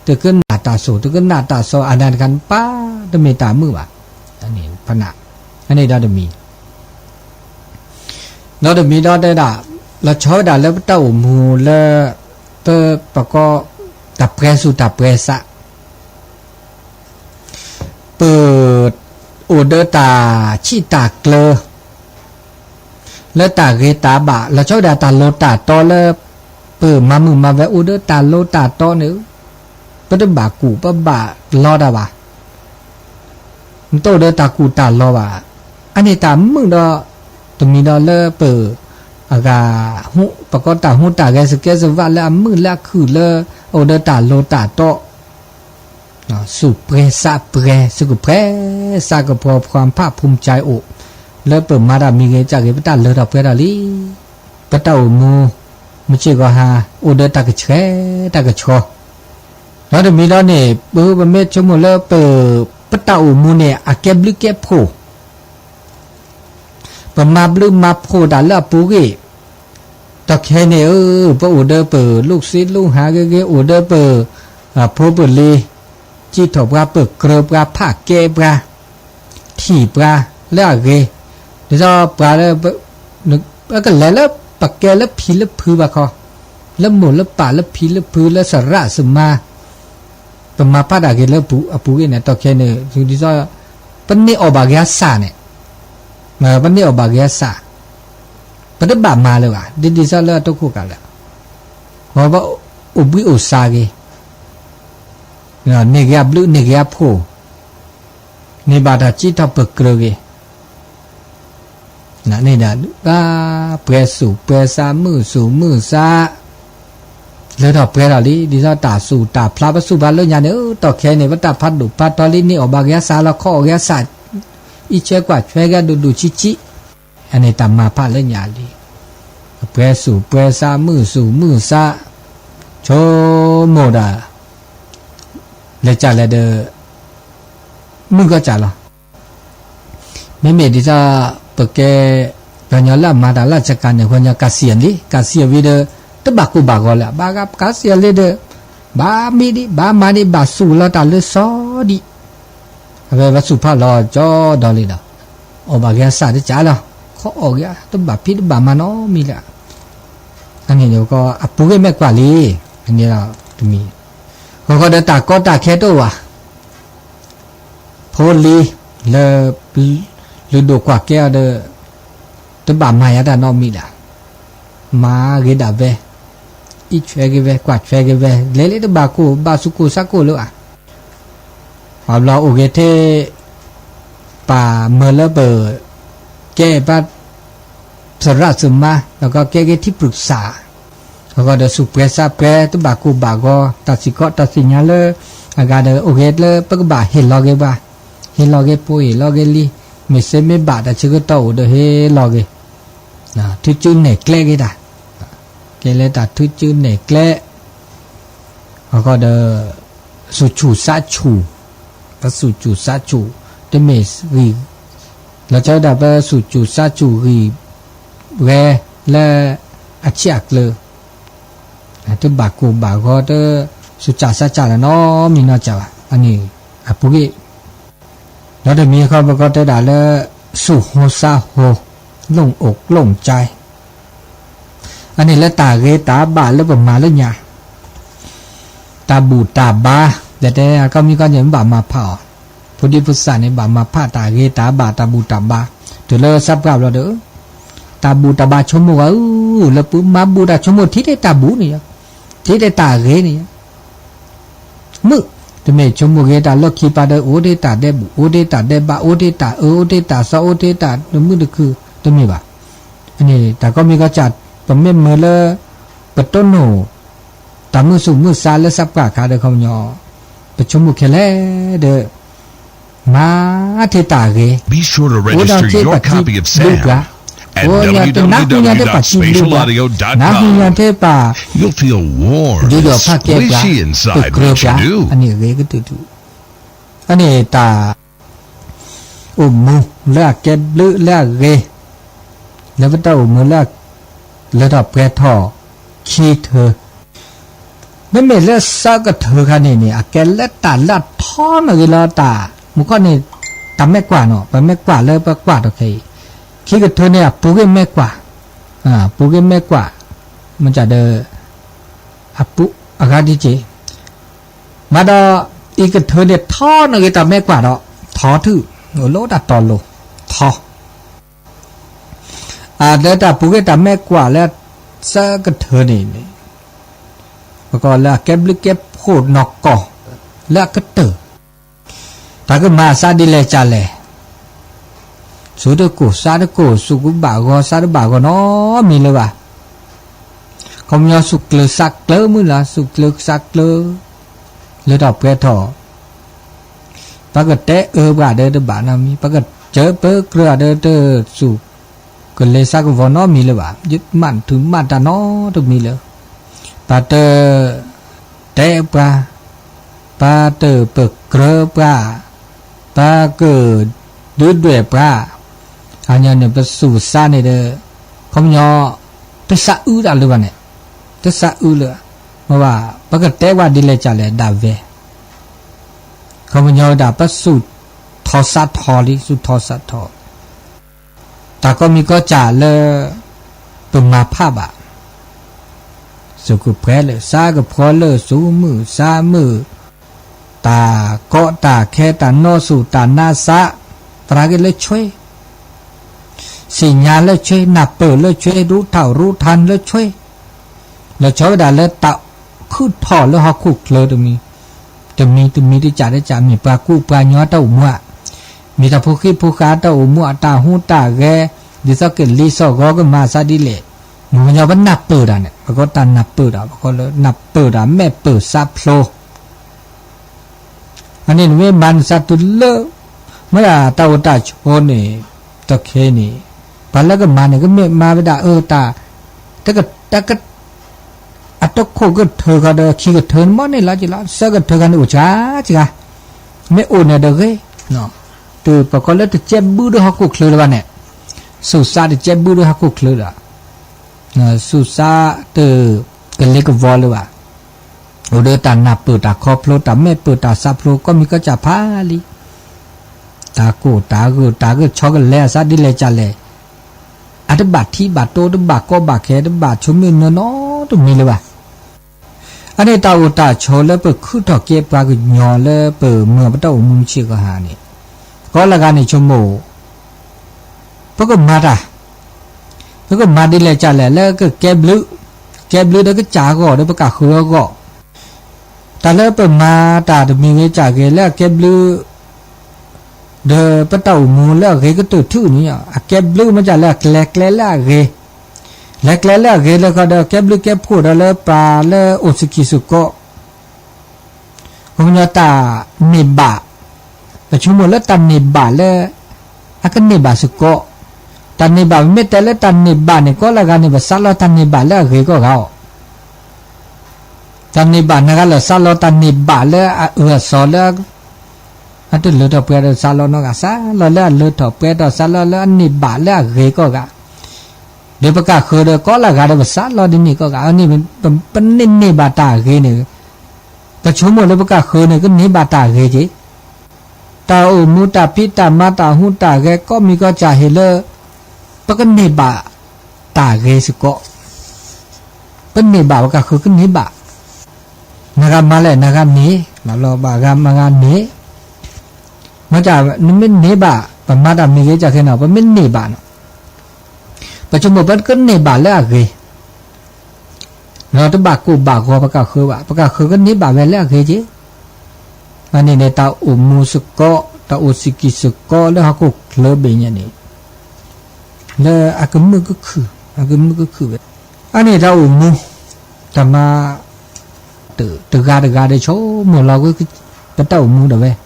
တကနၣ်တၢ်စိၣ် တကနၣ်တၢ်သီ အနၢ်တခါန့ၣ် ပၢ်တမ့ၢ်တၢ်မုာ်ဘၣ်, ဖနၢ်, အန့ၣ်ဒီးတမံၤ ဒီးတမံၤဒီးတဲဒၣ်, လီၤဆီဝဲဒၣ်လၢပတၢ်အိၣ်မူလၢ ပ ပကိး တၢ်ပှဲၤသူၣ်တၢ်ပှဲၤသး, ပ အိၣ်ဒီးတၢ်ဆံၣ်တၢ်ကျၢၤ လၢတၢ်ဂ့ၤတၢ်ဘၣ် လီၤဆီဝဲဒၣ်တၢ်လီၤတၢ်တီလၢ ပမၤမုာ်မၤဝဲအိၣ်ဒီးတၢ်လီၤတၢ်တီန့ၣ်, ပတဘၣ်ကူၣ်ပဘၣ်လီၤတၢ်ဘၣ် နတအိၣ်ဒီးတၢ်ကူၣ်တၢ်လီၤဘၣ်. အန့ၣ်တၢ်မုာ်ဒီး တမံၤဒီးလၢပ အဂၤ ပကိးတၢ်ဟူးတၢ်ဂဲၤ စကဲစဝးလၢအမုာ်လၢအခုၣ်လၢ အိၣ်ဒီးတၢ်လီၤတၢ်တီ, သူၣ်ပှဲၤသးပှဲၤ သူၣ်ကဖှဲသးကဖှီ ဖှီၣ်ဖးဖူမၠဲအိၣ်, လၢပမၤတၢ်မံၤဂ့ၤကဲဂ့ၤ ပတၢ်လၢထီၣ်ပှဲၤထီၣ်လံ. ပတၢ်အိၣ်မူ မုၢ်ဆ့ၣ်ဂီၤဟါ အိၣ်ဒီးတၢ်ကဆှဲတၢ်ကဆှီ ဒီးတမံၤဒီးန့ၣ် ပ ပမ့ၢ်ဆိကမိၣ်လၢပ ပတၢ်အိၣ်မူန့ၣ် အကဲဘျုးကဲဖှိၣ်, ပမၤဘျုးမၤဖှိၣ်တၢ်လၢအပူၤဂ့ၢ်, တၢ်ခဲန့ၣ်ဧၢ, ပအိၣ်ဒီးပလိၣ်စ့လိၣ်ဟါဂ့ၤဂ့ၤ အိၣ်ဒီးပ ဖိပလံၤ, ကံၣ်ထီၣ်ပှၤ ပကြၢးပှၤ ဖးကဲပှၤ ထံၣ်ပှၤလၢအဂ့ၤ, ဒ်သိးပှၤလၢ ပကလဲၤလၢပကဲလၢဖံလၢဖုဘၣ်ခီ, လၢမိၢ်လၢပၢ်လၢဖံလၢဖု လၢသရၣ်သမါ, ပမၤဖးတၢ်ဂ့ၤလၢအပူၤဂ့ၢ်န့ၣ် တၢ်ခဲန့ၣ် ဒ်သိး ပန့ၢ်အီၣ်ဘၣ်က့ၤအစၢ်န့ၣ်, ပန့ၢ်အီၣ်ဘၣ်က့ၤအစၢ်, ပတဘၣ်မၤလၢၤဘၣ် ဒ်ဒ်သိးလၢအတခိၣ်ကးလၢာ်, အိၣ်ဘှံးအိၣ်သါဂ့ၤ, န့ၢ်က့ၤအဘျုး န့ၢ်က့ၤအဖှိၣ်, န့ၢ်ဘၣ်တၢ်ကံၣ်ထီၣ်ပကြၢးဂ့ၤ, န့ၣ်ဒၣ် ပှဲၤသူၣ်ပှဲၤသး မုာ်သူၣ်မုာ်သး, လၢထီၣ်ပှဲၤထီၣ်လံ ဒ်သိးတၢ်ဆူၣ်တၢ်ဖျါပဆူၣ်ဖျါလၢညါန့ၣ် အတီၢ်ခဲန့ၣ် ပတၢ်ဖးဒိၣ်ဖးထီလံ န့ၢ်အီၣ်ဘၣ်က့ၤအစၢ်လီၤ ခီအီၣ်က့ၤအစၢ် အံးဆှဲကွၢ်ဆှဲက့ၤဒိၣ်ဒိၣ်ဆံးဆံး အန့ၣ်တၢ်မၤဖးလၢညါလံ ပှဲၤဆူၣ်ပှဲၤစး မုာ်ဆူၣ်မုာ်စး ဆိကမိၣ်ဒၣ် လဲၤကၢ်လဲၤဒီး မုာ်ကီၢ်ကၢ်လီၤ. မ့မ့ၢ်ဒ်သိး ပကဲ ပှၤကညီလၢအမၤတၢ်လၢစကၤန့ၣ် ပှၤကညီကးစံၣ်အလံ ကးစံၣ်အဝံၤဒီး တဘၣ်ကိၢ်ဘၣ်ဂီၤလၢၤ ဘၣ်ကးစံၣ်အလံဒီး ဘၣ်မံဒံး ဘၣ်မၤဒံး ဘၣ်ဆူၣ်လီၤတၢ်လၢစီဒံး အဝဲပဆူၣ်ဖးလီၤကၠီဒီးလံဒီး အီၣ်ဘၣ်က့ၤအစၢ်တကးလီၤ ခီအီၣ်က့ၤ တဘၣ်ဖံးတဘၣ်မၤနီတမံၤလၢၤ အန့ၣ် အပူၤကွံာ်မဲာ်ကွၢ်လံ အန့ၣ်ဒီးတမံၤ ဃီဃီဒီးတၢ်ကီတၢ်ခဲတအိၣ်ဘၣ် ဖိလံၤလၢ လုၢ်ဒိၣ်ကွၢ်ကဲအီၤဒီး တဘၣ်မၤယၤတၢ်နီတမံၤလၢၤ မၤဂ့ၤဒၣ်ဝဲ အံးဆှဲက့ၤဝဲ ကွၢ်ဆှဲက့ၤဝဲ လဲၤလၢတဘၣ်ကိၢ် ဘၣ်ဆူၣ်ကိၢ်ဆါကိၢ်လၢၤဘၣ် ပှၤဘျီအိၣ်ဂ့ၤထဲ ပၢ်မၢလၢပ ကဲပၢ် သရၣ်သမါ ဒီးကကဲက့ၤထံပြឹၣ်စၢ် အဃိဒီးဆူၣ်ပှဲၤစးပှဲၤ တဘၣ်ကိၢ်ဘၣ်ဂီၤ တၢ်စံၣ်ခီတၢ်သ့ၣ်ညါလၢ အဂၤဒီး အိၣ်ဂ့ၤလၢပကဘၣ်ဟ့ၣ်လီၤက့ၤပှၤ ဟ့ၣ်လီၤက့ၤဖိဟ့ၣ်လီၤက့ၤလံၤ မ့ၢ်စ့မ့ၢ်ဘၣ်တၢ်ဆၢကတီၢ်အိၣ်ဒီးဟ့ၣ်လီၤက့ၤ ထုကၠူနဲၣ်ကျဲက့ၤတၢ် ကဲလၢတၢ်ထုကၠူနဲၣ်ကျဲ အဃိဒီး ဆူၣ်ဆူၣ်စးဆူၣ် ပဆူၣ်ဆူၣ်စးဆူၣ် တမ့ၢ်ဂံၢ် လီၤဆီဒၣ်ပဆူၣ်ဆူၣ်စးဆူၣ်ဂံၢ် ဝဲလၢ အဆံးအကျၢၤ တဘၣ်ကိၢ်ဘၣ်ဂီၤ တဆူၣ်စၢ်စးစၢ်လၢၤနီတမံၤနီတစဲးဘၣ် အန့ၣ်အပူၤကွံာ် ဒီးတမံၤဃီပကီတဲဒၣ်လၢ ဆူၣ်ဟိစးဟိ လူၣ်အိၣ်လူၣ်ကၠဲ အန့ၣ်လၢတၢ်ဂ့ၤတၢ်ဘၣ်လၢပမၤလၢညါ တၢ်ဘူၣ်တၢ်ဘါ ဒီးတဲကီမံၤကီညဲၣ်မ့ၢ်ဘၣ်မၤဖးအီၤ ဖိဒံဖိသၣ်န့ၣ် ဘၣ်မၤဖးတၢ်ဂ့ၤတၢ်ဘၣ်တၢ်ဘူၣ်တၢ်ဘါ တုၤလၢစးပှၢ်ဘျီဒီး တၢ်ဘူၣ်တၢ်ဘါဆိကမိၣ်ဂၤဧၢ လၢပမၤဘူၣ်တၢ်ဆိကမိၣ်ထံၣ်ထဲတၢ်ဘူၣ်န့ၣ် ထံၣ်ထဲတၢ်ဂ့ၤန့ၣ် မုာ် တမ့ၢ်ဆိကမိၣ်ဂ့ၤတၢ်လၢခံပၤဒီး အိၣ်ထဲတၢ်ဒဲးဘူၣ် အိၣ်ထဲတၢ်ဒဲးဘး အိၣ်ထဲတၢ်အၢ အိၣ်ထဲတၢ်စီ အိၣ်ထဲတၢ်တမုာ်တခု တမ့ၢ်ဘၣ်. အန့ၣ် တၢ်ကိးမံၤကိးစၢ် ပမ့ၢ်မၢလၢ ပတိၢ်နီၣ် တၢ်မုာ်ဆူၣ်မုာ်စါလၢစးပှၢ်အခါဒီး ခီပညီ ပဆိကမိၣ်ခဲလၢာ်ဒီး မၤထဲတၢ်ဂ့ၤ အိၣ်ဒီးထဲပှၤစံးဘျုးပှၤ အိၣ်ဒီးတနၢ်ဟူညါထဲပှၤစံးဘျုးပှၤ နၢ်ဟူညါထဲပှၤ ဒုးဒိးဖးကဲပှၤ ပကြၢးပှၤ အန့ၣ်ဂ့ၤကတုာ်တုာ် အန့ၣ်တၢ် အိၣ်မူလၢအကဲဘျုးလၢအဂ့ၤ လၢပတၢ်အိၣ်မူလၢ လၢထီၣ်ပှဲၤထီၣ် ခံထၢ မ့မ့ၢ်လၢဆၢကထၢခါန့ၣ်န့ၣ် အကဲလၢတၢ်လၢအထီနီၣ်ဂ့ၤလီၤတၢ် မူခီန့ၣ် တၢ်မဲာ်ကွၢ်နီၣ် ပမဲာ်ကွၢ်လၢပကွၢ်ထီၣ်ခဲအံၤ ခံကထၢန့ၣ် အပူၤကွံာ်မဲာ်ကွၢ် ပူၤကွံာ်မဲာ်ကွၢ် မ့ၢ်ကဒီး အပူၤအဂၤဒ်က့ၤ မၤဒီး အံၤကထၢန့ၣ် ထီနီၣ်ဂ့ၤတၢ်မဲာ်ကွၢ်ဒီး ထီထု အိၣ်လၢတၢ်တီၤလိၤ ထီ အဒီးတၢ်ပူၤကွံာ်တၢ်မဲာ်ကွၢ်လၢ ဆၢကထၢန့ၣ်န့ၣ် ပကိးလၢအကဲဘျုးကဲဖှိၣ်နီၢ်ကီၢ် လၢအကတၢၢ် တၢ်ကမၤအသးဒ်လဲၣ်ကလဲၣ် ဆူၣ်တကိၢ်စးတကိၢ် ဆူၣ်ကဘၣ်ဂီၤစးတဘၣ်ဂီၤနီတမံၤလၢၤဘၣ်. ခီပညီဆူၣ်ကျၢၤစးကျၢၤမုၢ်လၢ် ဆူၣ်ကျၢၤစးကျၢၤ လၢထီၣ်ပှဲၤထီၣ် ပကတဲအၢပှၤဒီးတဘၣ်နီတမံၤ ပကစၢၢ်ပၢကြၢးဒီးတဆူၣ် ကလဲၤစးကဝီၤနီတမံၤလၢၤဘၣ် ယမၤထုးမၤတၢ်နီတမံၤလၢၤ ပတ တဲပှၤ ပတပကြၢးပှၤ ပကဒုးဒွဲၣ်ပှၤ အညီန့ၣ် ပဆူၣ်စးန့ၣ်ဒီး ခီပညီ တစးအုတၢ်လၢၤဘၣ်န့ၣ် တစးအုလၢၤ မ့ၢ်ဘၣ် ပကတဲပှၤဒ်လဲၣ်ကလဲၣ်ဒၣ်ဝဲ ခီပညီဝဲဒၣ် ပဆူၣ်ထီၣ်စးထီၣ်လံ ဆူၣ်ထီၣ်စးထီၣ် တၢ်ကိးမံၤကိးစၢ်လၢ ပမၤဖးဘၣ် စူၣ်ကဖှဲလၢာ် စးကဖှီလၢာ် ဆူၣ်မုာ်စးမုာ် တၢ်ကီတၢ်ခဲ တၢ်နီၣ်ဆူၣ်တၢ်နါစး သရၣ်က့ၤလၢဆွ့ သ့ၣ်ညါလၢဆွ့ နၢ်ပၢၢ်လၢဆွ့ ရူထၢၣ်ရူထၢၣ်လၢဆွ့ လီၤဆီဝဲဒၣ်လၢတၢ်ခုၣ်ထီၣ်လၢဟီၣ်ခိၣ်ချၢတမံၤ တမံၤတမံၤတကးတကး မ့ၢ်ပှၤကူပှၤကညီတၢ်အိၣ်မူဧါ မ့ၢ်တၢ်ဖိဃံဖိဃာ်တၢ်အိၣ်မူ တၢ်ဟူးတၢ်ဂဲၤ ဒ်သိးကလံၤစိးဂီၤကမၤအသးဒ်လဲၣ် မ့ၢ်ပနၢ်ပၢၢ်တၢ်န့ၣ် ပကီတၢ်နၢ်ပၢၢ်တၢ် ပကီလၢနၢ်ပၢၢ်တၢ် မဲာ်ပၢၢ်ဆါဖျိ အန့ၣ်နမ့ၢ်မၤနသးတုၤလၢ မ့ၢ်ဒၣ်တၢ်အိၣ်တၢ်ဆိးန့ၣ် တခဲအံၤန့ၣ် ပှၤလၢကမၤန့ၣ် ကမ့ၢ်မၤဝဲဒၣ်အၢတၢ် တက တက အတခိၣ်ကထၢဃီဒီး ခံကထၢန့ၣ်မ့ၢ်န့ၣ်လီၤက့ၤလီၤ. သၢကထၢခါန့ၣ်အိၣ်စှၤစှၤ မ့ၢ်အိၣ်န့ၣ်ဒီးဂ့ၤ တုၤပကီလၢတကဲဘုဒီးဟီၣ်ခိၣ်ချၢလၢၤဘၣ်န့ၣ် စူးစမ်းတကဲဘုဒီးဟီၣ်ခိၣ်ချၢဒီး စူးစမ်းတကလ့ကဝီလၢၤဘၣ်. အိၣ်ဒီးတၢ်နၢ်ပၢၢ်တၢ်ခီဖျိ တၢ်မဲာ်ပၢၢ်တၢ်ဆါဖျိ ကီၢ်မံၤကီၢ်စဲၣ်ဖးလံ. တၢ်ကိၢ်တၢ်ဂီၤ တၢ်ဂီၤဆီကလဲၤအသးဒ်လဲၣ်ကလဲၣ် အတဘၣ်ထံးဘၣ်တိ တဘၣ်ကီဘၣ်ခဲ တဘၣ်ဆိကမိၣ်နီတမံၤလၢၤဘၣ်. အန့ၣ်တၢ်အိၣ်တၢ်ဆိးလၢပခုထီၣ်ကဲပှၤကညီလၢပမၤပတၢ်အိၣ်မူဆ့ၣ်ကီးဟါန့ၣ် ကိးလၢဂၤန့ၣ်ဆိကမိၣ် ပကမၤတၢ် ပကမၤဒ်လဲၣ်ကလဲၣ် လၢကကဲဘျုး ကဲဘျုးဒီးကစၢ်အဂီၢ် ဒီးပကၢ်ဃုာ်အဂီၢ် တၢ်လၢပမၤတၢ်တမံၤဂ့ၤကစၢ်ဂ့ၤ လၢအကဲဘျုး ဒီးပတၢ်အိၣ်မူလၢအဂ့ၤကတၢၢ်ထူၣ်န့ၣ် အကဲဘျုးမ့ၢ်ကလဲၣ် အကျဲၤကျဲလၢအဂ့ၤ လဲၤကျဲလၢအဂ့ၤလၢခီဒီး ကဲဘျုးကဲဖှိၣ်ဒီးလၢပှၤလၢအိၣ်စကံးစကီး ခီပညီတၢ်န့ၢ်ဘၣ် ပဆိကမိၣ်လၢတၢ်န့ၢ်ဘၣ်လၢ အကန့ၢ်ဘၣ်စ့ၢ်ကီး တၢ်န့ၢ်ဘၣ် ပမ့ၢ်တဲလၢတၢ်န့ၢ်ဘၣ်န့ၣ် ကိးလၢဂၤန့ၣ် ပစးလီၤတၢ်န့ၢ်ဘၣ်လၢအဂ့ၤကီၢ်ဂၤအီၤ တၢ်န့ၢ်ဘၣ် နဂၤလၢာ်စးလီၤတၢ်န့ၢ်ဘၣ်လၢအအၢအစီၤလၢ အတလၢထီၣ်ပှဲၤဒီးစးလီၤနီတဂၤ စးလီၤလၢအလၢထီၣ်ပှဲၤထီၣ် စးလီၤလၢအန့ၢ်ဘၣ်လၢအဂ့ၤကီၢ်ဂၤ ဒီးပကၢ်ဃုာ်ဒီးကိးလၢဂၤဒီးပစးလီၤဒ်န့ၣ်ကီၢ်ဂၤ အန့ၣ် ပန့ၢ်ဘၣ်တၢ်အဂ့ၤန့ၣ် ပဆိကမိၣ်လၢပကၢ်ဃုာ်န့ၣ် ကန့ၢ်ဘၣ်တၢ်အဂ့ၤက့ၤ တၢ်အိၣ်မူတၢ်ဖံးတၢ်မၤတၢ်ဟူးတၢ်ဂဲၤ ကိးမံၤကိးကၢ်ဟ့ၣ်လၢ ပကန့ၢ်ဘၣ်တၢ်ဂ့ၤစ့ၢ်ကီး ပန့ၢ်ဘၣ် ပကၢ်ဃုာ်ကန့ၢ်ဘၣ် နဂၤမၤလဲၣ် နဂၤန့ၢ် ဘၣ်လီၤဘၣ်ဂၤမၤဂၤန့ၢ် မ့ၢ်တၢ် နမ့ၢ်န့ၢ်ဘၣ် ပမၤတၢ်မံၤဂ့ၤကၢ်ခဲနီၤ ပမ့ၢ်န့ၢ်ဘၣ်နီၤ ပဆိကမိၣ်ပကန့ၢ်ဘၣ်လၢအဂ့ၤ ဒီးတဘၣ်ကိၢ်ဘၣ်ဂီၤပကၢ်ဃုာ်ဘၣ် ပကၢ်ဃုာ်ကန့ၢ်ဘၣ်ဝဲလၢအဂ့ၤက့ၤ အန့ၣ်န့ၣ် တၢ်အိၣ်မူစ့ၢ်ကီး တၢ်အိၣ်စကံးစ့ၢ်ကီးလၢဟီၣ်ခိၣ်ချၢဘ့ၣ်ညါန့ၣ် လၢအကမုာ်ကခုၣ် အကမုာ်ကခုၣ်ဝဲ အန့ၣ်တၢ်အိၣ်မူ တၢ်မၤ တဂၤတဂၤဒီးဆိကမိၣ်လီၤ ပတၢ်အိၣ်မူဒၣ်ဝဲ ဒ်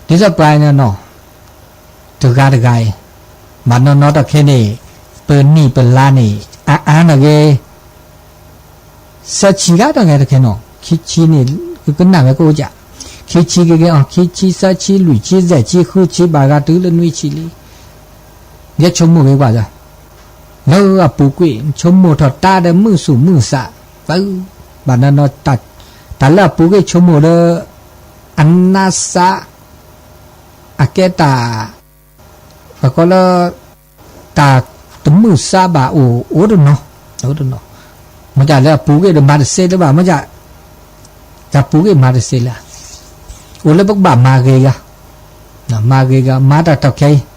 သိးပှၤန့ၣ်နီၤ တဂၤတဂၤအံၤ ဘၣ်နီၢ်နီၢ်တၢ်ခဲန့ၣ် ပနံၣ်ပလါန့ၣ် အါအါနီၢ်ဂ့ၤ သၢဆံဂၤတဂၤတခဲနီၤ ခံဆံန့ၣ် ကနၣ်ဝဲကအိၣ်ကၢ် ခံဆံကဂ့ၤအီၤ ခံဆံ သၢဆံ လွံၢ်ဆံ ယဲၢ်ဆံ ဃုဆံ ဘၣ်ဂၤတုၤလၢနွံဆံလံ ယဆိကမိၣ်ဂ့ၤကွၢ် လၢအပူၤကွံာ် ဆိကမိၣ်ထီၣ်တၢ်ဒီးမုာ်သူၣ်မုာ်သး ပ ဘၣ်နီၢ်နီၢ် တၢ်လၢအပူၤကွံာ်ဆိကမိၣ်ဒီး အနါစး အကဲတၢ် ပကိးလၢ တၢ်တမုာ်သးဘၣ်အိၣ် အိၣ်တနီၤ အိၣ်တနီၤ မ့ၢ်တၢ်လၢအပူၤကွံာ်ဒီးမၤတသ့လၢၤဘၣ် မ့ၢ်တၢ် တၢ်ပူၤကွံာ်မၤတသ့လၢၤ အိၣ်လၢပကဘၣ်မၤဂ့ၤဂၤ မၤဂ့ၤဂၤ မၤတၢ်တီၢ်ခဲအံၤ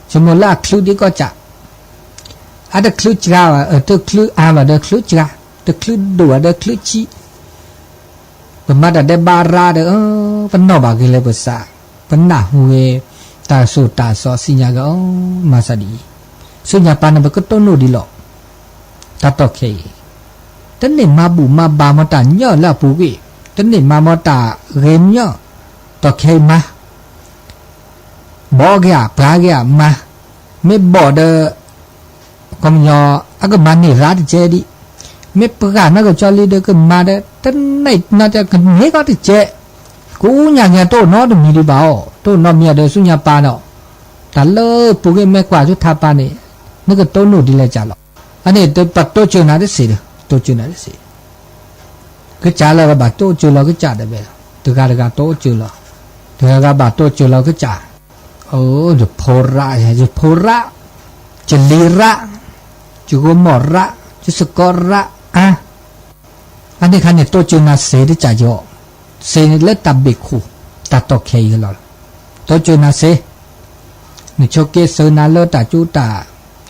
ဆိကမိၣ်လၢအချုးဒံးကီၢ်ကၢ် အတချုးစှၤဘၣ် တချုးအါဘၣ်ဒီးချုးစှၤ တချုးဒိၣ်ဘၣ်ဒီးချုးဆံး ပမၤတၢ်ဒဲးဘးရးဒီး ပနီၣ်ဘၣ်ဂ့ၤလၢပသး ပနၢ်ဟူဂ့ၤ တၢ်သိၣ်တၢ်သီသ့ၣ်ညါဂ့ၤအီၤ မၤသးဒ်အံၤ ဆူညါပၤန့ၣ် ပကတိၢ်နီၣ်ဒံးလီၤ တၢ်တီၢ်ခဲအံၤ တန့ၢ်မၤဘူၣ်မၤဘါမၤတၢ်ညီလၢအပူၤကွံာ် တန့ၢ်မၤမၤတၢ်ဂ့ၤညီ တီၢ်ခဲအံၤမၤ ဘီက့ၤဧါ ပှၤက့ၤဧါ မၤ မ့ၢ်ဘီၣ်ဒီး ကညီ အကမၤန့ၢ်ရၤတကဲဒံး မ့ၢ်ပှၤနီၢ်ကစၢ်လံဒီးကမၤဒီး တန့ၢ်နီတကန့ၢ်ကီတကဲ ကူညါက့ၤတအိၣ်နီတမံၤဒံးဘၣ်အီၤ တအိၣ်နီတမံၤဒီးဆူညါပၤဒီး တၢ်လၢပူၤကွံာ်မ့ၢ်ကွၢ်ဆူထးပၤန့ၣ် နကတိၢ်နီၣ်ဒ်လဲၣ်ကၢ်လီၤ အန့ၣ်ပတိစၢၤနၤတစ့ၢ်ဒီး တိစၢၤနၤတစ့ၢ် ကစၢ်လၢဘၣ်တိစၢၤလီၤကစၢ်တဘဲလီၤ တဂၤတဂၤတိစၢၤလီၤ တဂၤဂၤဘၣ်တိစၢၤလီၤကစၢ် အိ ယဖိရၣ် ယဖိရၣ် ယလံၤရၣ် ယဂိၤမီၣ်ရၣ် ယစကီးရၣ် အါ အန့ၣ်ခါန့ၣ် တိစၢၤနၤစ့တကၢ်ယီၤ စ့လၢတၢ်ဘ့ၣ်ခိၣ် တၢ်တီၢ်ခဲအံၤလီၤ တိစၢၤနၤစ့ နဆိးက့သၢနၤလၢတၢ်ကၠူတၢ်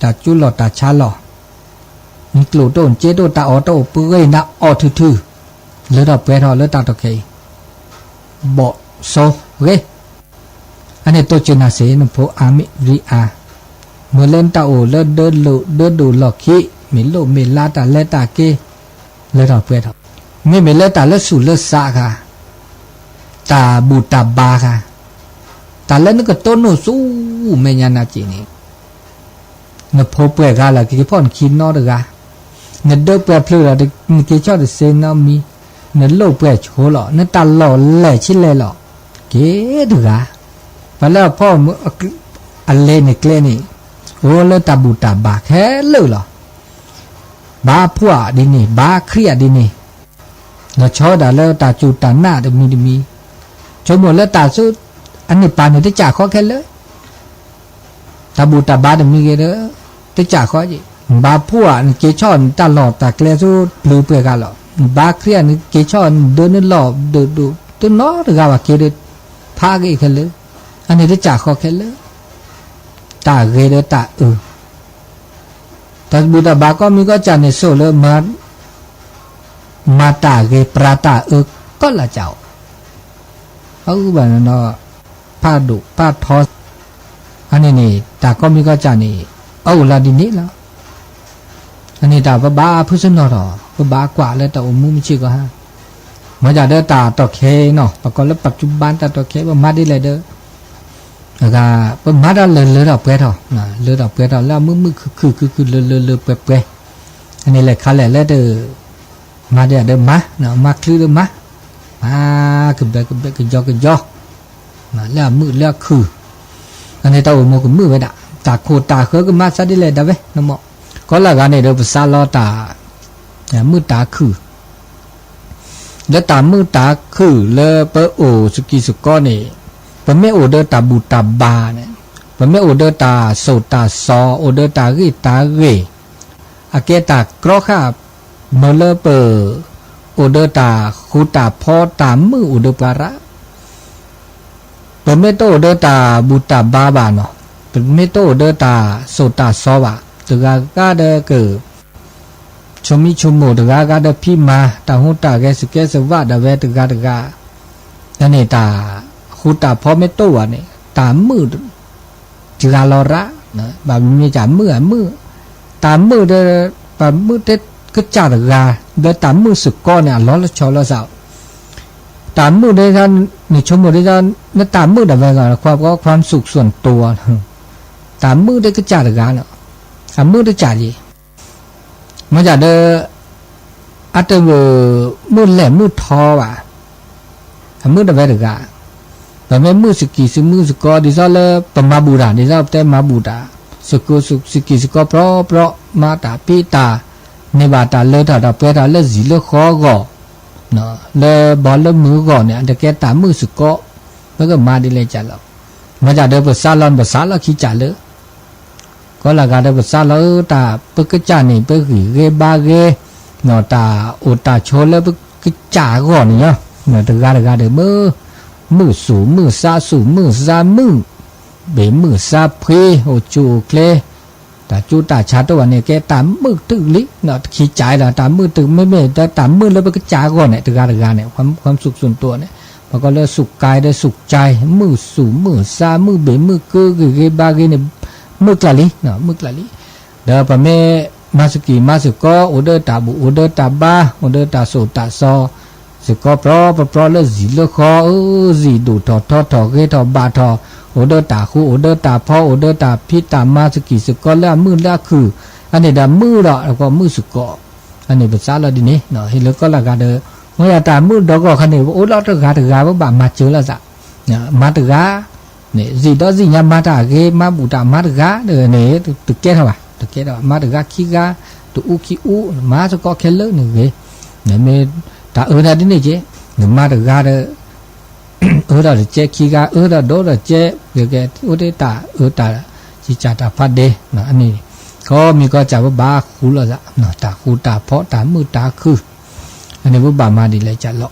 တၢ်ကၠူလီၢ်တၢ်ဆါလီၢ် နကျိၣ်တအိၣ် နစ့တအိၣ် တၢ်အီၣ်တအိၣ် ပှ့ၤနၤအီၣ်ထုထု လၢထီၣ်ပှဲၤထီၣ်လၢတၢ်တီၢ်ခဲအံၤ ဘီၣ်စိဂ့ၤ အန့ၣ်တိစၢၤနၤစ့ နဖိအါမ့ၢ်ရံအါ မ့ၢ်လၢနတၢ်အိၣ်လၢဒၢလိာ်ဒၢဒိၣ်လီၢ်ခံ, မ့ၢ်လိၣ်မ့ၢ်လါတၢ်လဲၤတၢ်က့ၤ, လၢထီၣ်ပှဲၤထီၣ်, မ့မ့ၢ်လၢတၢ်လၢဆူးလၢစးခါ, တၢ်ဘူၣ်တၢ်ဘါခါ, တၢ်လၢနကတိၢ်နီၣ်ဆူမဲာ်ညါနၤက့ၤန့ၣ်, နဖိပှဲၤဂၤလီၤ ကက့ၤဖီၣ်နခံနီတဂၤ, နဒၢပှဲၤဖျၢၣ်လီၤ နက့ၤဆီၣ်တစ့နီတမံၤ, နလိၣ်ပှဲၤဆိလီၤ နတၢ်လီၢ်လဲၢ်ဆံလဲၢ်လီၤ, က့ၤတဂၤ, ပှၤလၢအဖီၣ် အလဲၤန့ၣ်ကျဲန့ၣ်, အိၣ်လၢတၢ်ဘူၣ်တၢ်ဘါခဲလၢာ်လီၤ. ဘါဖှီၣ်ဒ်န့ၣ် ဘါခရံာ်ဒ်န့ၣ်, လီၤဆီဝဲဒၣ်လၢတၢ်စူၢ်တၢ်နာ်တမံၤတမံၤ, ဆိကမိၣ်လၢတၢ်ဆူ အန့ၣ်ပာ်န့ၣ်တစၢ်ဃီခဲလၢာ် တၢ်ဘူၣ်တၢ်ဘါတမံၤဂ့ၤဒီး, တစၢ်ဃီက့ၤ, ဘါဖှီၣ်ဧါ နက့ၤဆီၣ်နတၢ်လီၢ်တၢ်ကျဲဆူပျုၤပှဲၤဂၤလီၤ, ဘါခရံာ်ဧါ နက့ၤဆီၣ်နဒၢနလီၢ်ဒၢးဒိၣ်တနီတဂၤဘၣ်က့ၤဒီး, ဖးက့ၤခဲလၢာ်, အန့ၣ်တစၢ်ဃီခဲလၢာ်, တၢ်ဂ့ၤဒီးတၢ်အၢ တၢ်ဘူၣ်တၢ်ဘါကီၢ်မံကီၢ်စဲၣ်န့ၣ် ဆိၣ်လၢ မၤတၢ်ဂ့ၤပြၤတၢ်အၢ ကီၢ်လၢ်ကအိၣ်, အဂုၤဘၣ်နီၤ, ဖးဒိၣ်ဖးထီ, အန့ၣ်န့ၣ် တၢ်ကီၢ်မံကီၢ်စဲၣ်န့ၣ် အအိၣ်လၢဒ်န့ၣ်လီၤ. အန့ၣ်တၢ်ပဘၣ်ဖုစနီၢ်ထီၣ် ပဘၣ်ကွၢ်လၢတၢ်အိၣ်မူမုၢ်ဆ့ၣ်ကီၢ်ဟါ, မ့ၢ်ဒၣ်ဒီးတၢ်တီၢ်ခဲနီၤ ပကိးလၢပတုဘါတၢ်တီၢ်ခဲ ပမၤဒ်လဲၣ်ဒီး အဂၤ ပမၤတၢ်လၢလၢထီၣ်ပှဲၤထီၣ်, လၢထီၣ်ပှဲၤထီၣ်လၢအမုာ်မုာ်ခုၣ်ခုၣ်ခုၣ်ခုၣ်လၢလၢလၢပှဲၤပှဲၤ, အန့ၣ်လဲၤခါလဲၣ်လၢတ မၤဒ်ဒီးမၤ, မၤချုးဒီးမၤ, မၤကဘဲကဘဲကယီကယီ, လၢအမုာ်လၢအခုၣ်, အန့ၣ်တၢ်အိၣ်မူကမုာ်ဝဲဒၣ်, တၢ်ခိၣ်တၢ်ဃၢကမၤစးဒ်လဲၣ်ဒၣ်ဝဲ, နမ့ၢ် ကီၢ်လၢ်ဂၤန့ၣ်ဒီးပစးလီၤတၢ် မုာ်တၢ်ခုၣ် လၢတၢ်မုာ်တၢ်ခုၣ်လၢပအိၣ်စကံးစကီန့ၣ်, ပမ့ၢ်အိၣ်ဒီးတၢ်ဘူၣ်တၢ်ဘါန့ၣ်, ပမ့ၢ်အိၣ်ဒီးတၢ်စိာ်တၢ်စီ အိၣ်ဒီးတၢ်ဂ့ၢ်တၢ်ဂ့ၢ်, အကဲတၢ်ကြီဃာ်, မ့ၢ်လၢပ အိၣ်ဒီးတၢ်ဃူတၢ်ဖိးတၢ်မုာ်အိၣ်ဒီးပှၤရၣ် ပမ့ၢ်တအိၣ်ဒီးတၢ်ဘူၣ်တၢ်ဘါဘၣ်နီၤ, ပမ့ၢ်တအိၣ်ဒီးတၢ်စိာ်တၢ်စီဘၣ်, တဂၤဂၤဒီးက ဆိမိၣ်ဆိကမိၣ် တဂၤဂၤဒီးဖံးမၤ တၢ်ဟူးတၢ်ဂဲၤ စကဲစဝးဒၣ်ဝဲတဂၤတဂၤ, န့ၣ်တၢ်ဃူတၢ်ဖိးမ့ၢ်တအိၣ်ဘၣ်န့ၣ် တၢ်မုာ် တဂၤလီၤရၣ်, ဘၣ်မ့ၢ်တၢ်မုာ်အမုာ်, တၢ်မုာ်ဒီး ပှၤမုာ်တဲကစၢ်တဂၤ, ဒီးတၢ်မုာ်စ့ၢ်ကီးန့ၣ် အလီၤလီၤဆီလီၤဆီ, တၢ်မုာ်ဒ်သိး နဆိကမိၣ်ဒ်သိး နတၢ်မုာ်ဒၣ်ဝဲဂၤ ความสุขส่วนตัว တၢ်မုာ်ဒ်ကစၢ်တဂၤန့ၣ် အမုာ်တကးယံၤ, မ့ၢ်ဒၣ်ဒီး အတမုာ်လဲၢ်မုာ်ထီဘၣ်, အမုာ်ဒၣ်ဝဲတဂၤ, ပမ့ၢ်မုာ်စကံးစမုာ်စကီး ဒ်သိးလၢပမၤဘူၣ်တၢ် ဒ်သိးပတဲမၤဘူၣ်တၢ် စကံးစကီးပြီပြီ မၤတၢ်ဖံးတၢ် န့ၢ်ဘၣ်တၢ်လၢထီၣ်တၢ်ပှဲၤထီၣ်လၢစံာ်လၢဃီအဂီၢ် လၢဘီလၢမုၢ်အဂီၢ်န့ၣ် အတကဲတၢ်မုာ်စ့ၢ်ကီး, ပကမၤဒ်လဲၣ်ကလီၤ, မ့ၢ်ဒၣ်ဒီးပစးလီၤန့ၣ် ပစးလီၤခံကလၢာ် ကီးလၢဂၤဒီးပစးလီၤတၢ် ပကစၢ်န့ၣ် ပဂံၢ်ဂ့ၤဘါဂ့ၤ, တၢ်အိၣ်တၢ်ဆိးလၢပကစၢ်အဂီၢ်န့ၣ်လီၤ, တဂၤတဂၤဒီးမုာ်, မုာ်သူၣ်မုာ်သး သူၣ်မုာ်သးမုာ်, ဘ့ၣ်မုာ်သးဖှံ, အိၣ်ဆူၣ်အိၣ်ချ့, တၢ်ကၠိတၢ်ဆါတအိၣ်ဘၣ်န့ၣ် ကဲတၢ်မုာ်တုၤလံ, တခံကလီၤ တၢ်မုာ်တုၤ မ့မ့ၢ်ဒီးတၢ်မုာ်လၢပကစၢ်အဂီၢ်န့ၣ် တဂၤတဂၤန့ၣ် ความสุขส่วนตัวန့ၣ် ပကိးလၢ สุขกาย ဒီး สุขใจ, မုာ်သူၣ်မုာ်သး မုာ်ဘ့ၣ်မုာ်ကု ဂံၢ်ဂ့ၤဘါဂ့ၤန့ၣ် မုာ်ကျၢ်လံ, မုာ်ကျၢ်လံ, ဒီးပမ့ၢ်မၤစကံးမၤစကီး အိၣ်ဒီးတၢ်ဘူၣ် အိၣ်ဒီးတၢ်ဘါ အိၣ်ဒီးတၢ်စိာ်တၢ်စီ စ့ၢ်ကီးပြီပြီပြီလၢစံာ်လၢဃီ, စံာ်ဒိၣ်ထီၣ်ထီထီၣ် ဂ့ၤထီၣ်ဘၣ်ထီၣ်, အိၣ်ဒီးတၢ်ဃူ အိၣ်ဒီးတၢ်ဖိး အိၣ်ဒီးတၢ်ဖံးတၢ်မၤစကံးစကီးလၢအမုာ်လၢအခုၣ်, အန့ၣ်ဒီးမုာ်ဒီး ပကိးမုာ်စ့ၢ်ကီး, အန့ၣ်ပစးလီၤဒ်န့ၣ်, ဟ့ၣ်လၢကီးလၢဂၤဒီး မ့ၢ်ယတၢ်မုာ်ဒီးဂီၢ်ခါန့ၣ် ပအိၣ်လီၤတဂၤတဂၤ ပဘၣ်မၤစၢၤလိာ်သး, မၤတဂၤ န့ၣ် စံာ်ဒီးစံာ်ညါ မၤတၢ်ဂ့ၤ မၤဘူၣ်တၢ်မၤတဂၤန့ၣ် တကဲထီၣ်ဘၣ်, တကဲထီၣ်ဘၣ် မၤတဂၤခံဂၤ, တအူခံအူ, မၤစ့ၢ်ကီးခဲလၢာ်န့ၣ်ဂ့ၤ, မ့ၢ်တၢ်အၢတၢ်ဒ်န့ၣ်က့, နမၤတဂၤဒီး အၢထီၣ်တကဲခံဂၤ အၢထီၣ်ဒိၣ်ထီၣ်ကဲ, ကဲအိၣ်တ့ၢ်တၢ်အၢတၢ်စံးစၢ်တၢ်ဖးဒဲး, အန့ၣ် ကီးမံၤကီးစၢ် ပဘၣ်ဃူလိာ်သး, တၢ်ဃူတၢ်ဖိး တၢ်မုာ်တၢ်ခုၣ်, အန့ၣ်ပဘၣ်မၤဒ်လဲၣ်ကလီၤ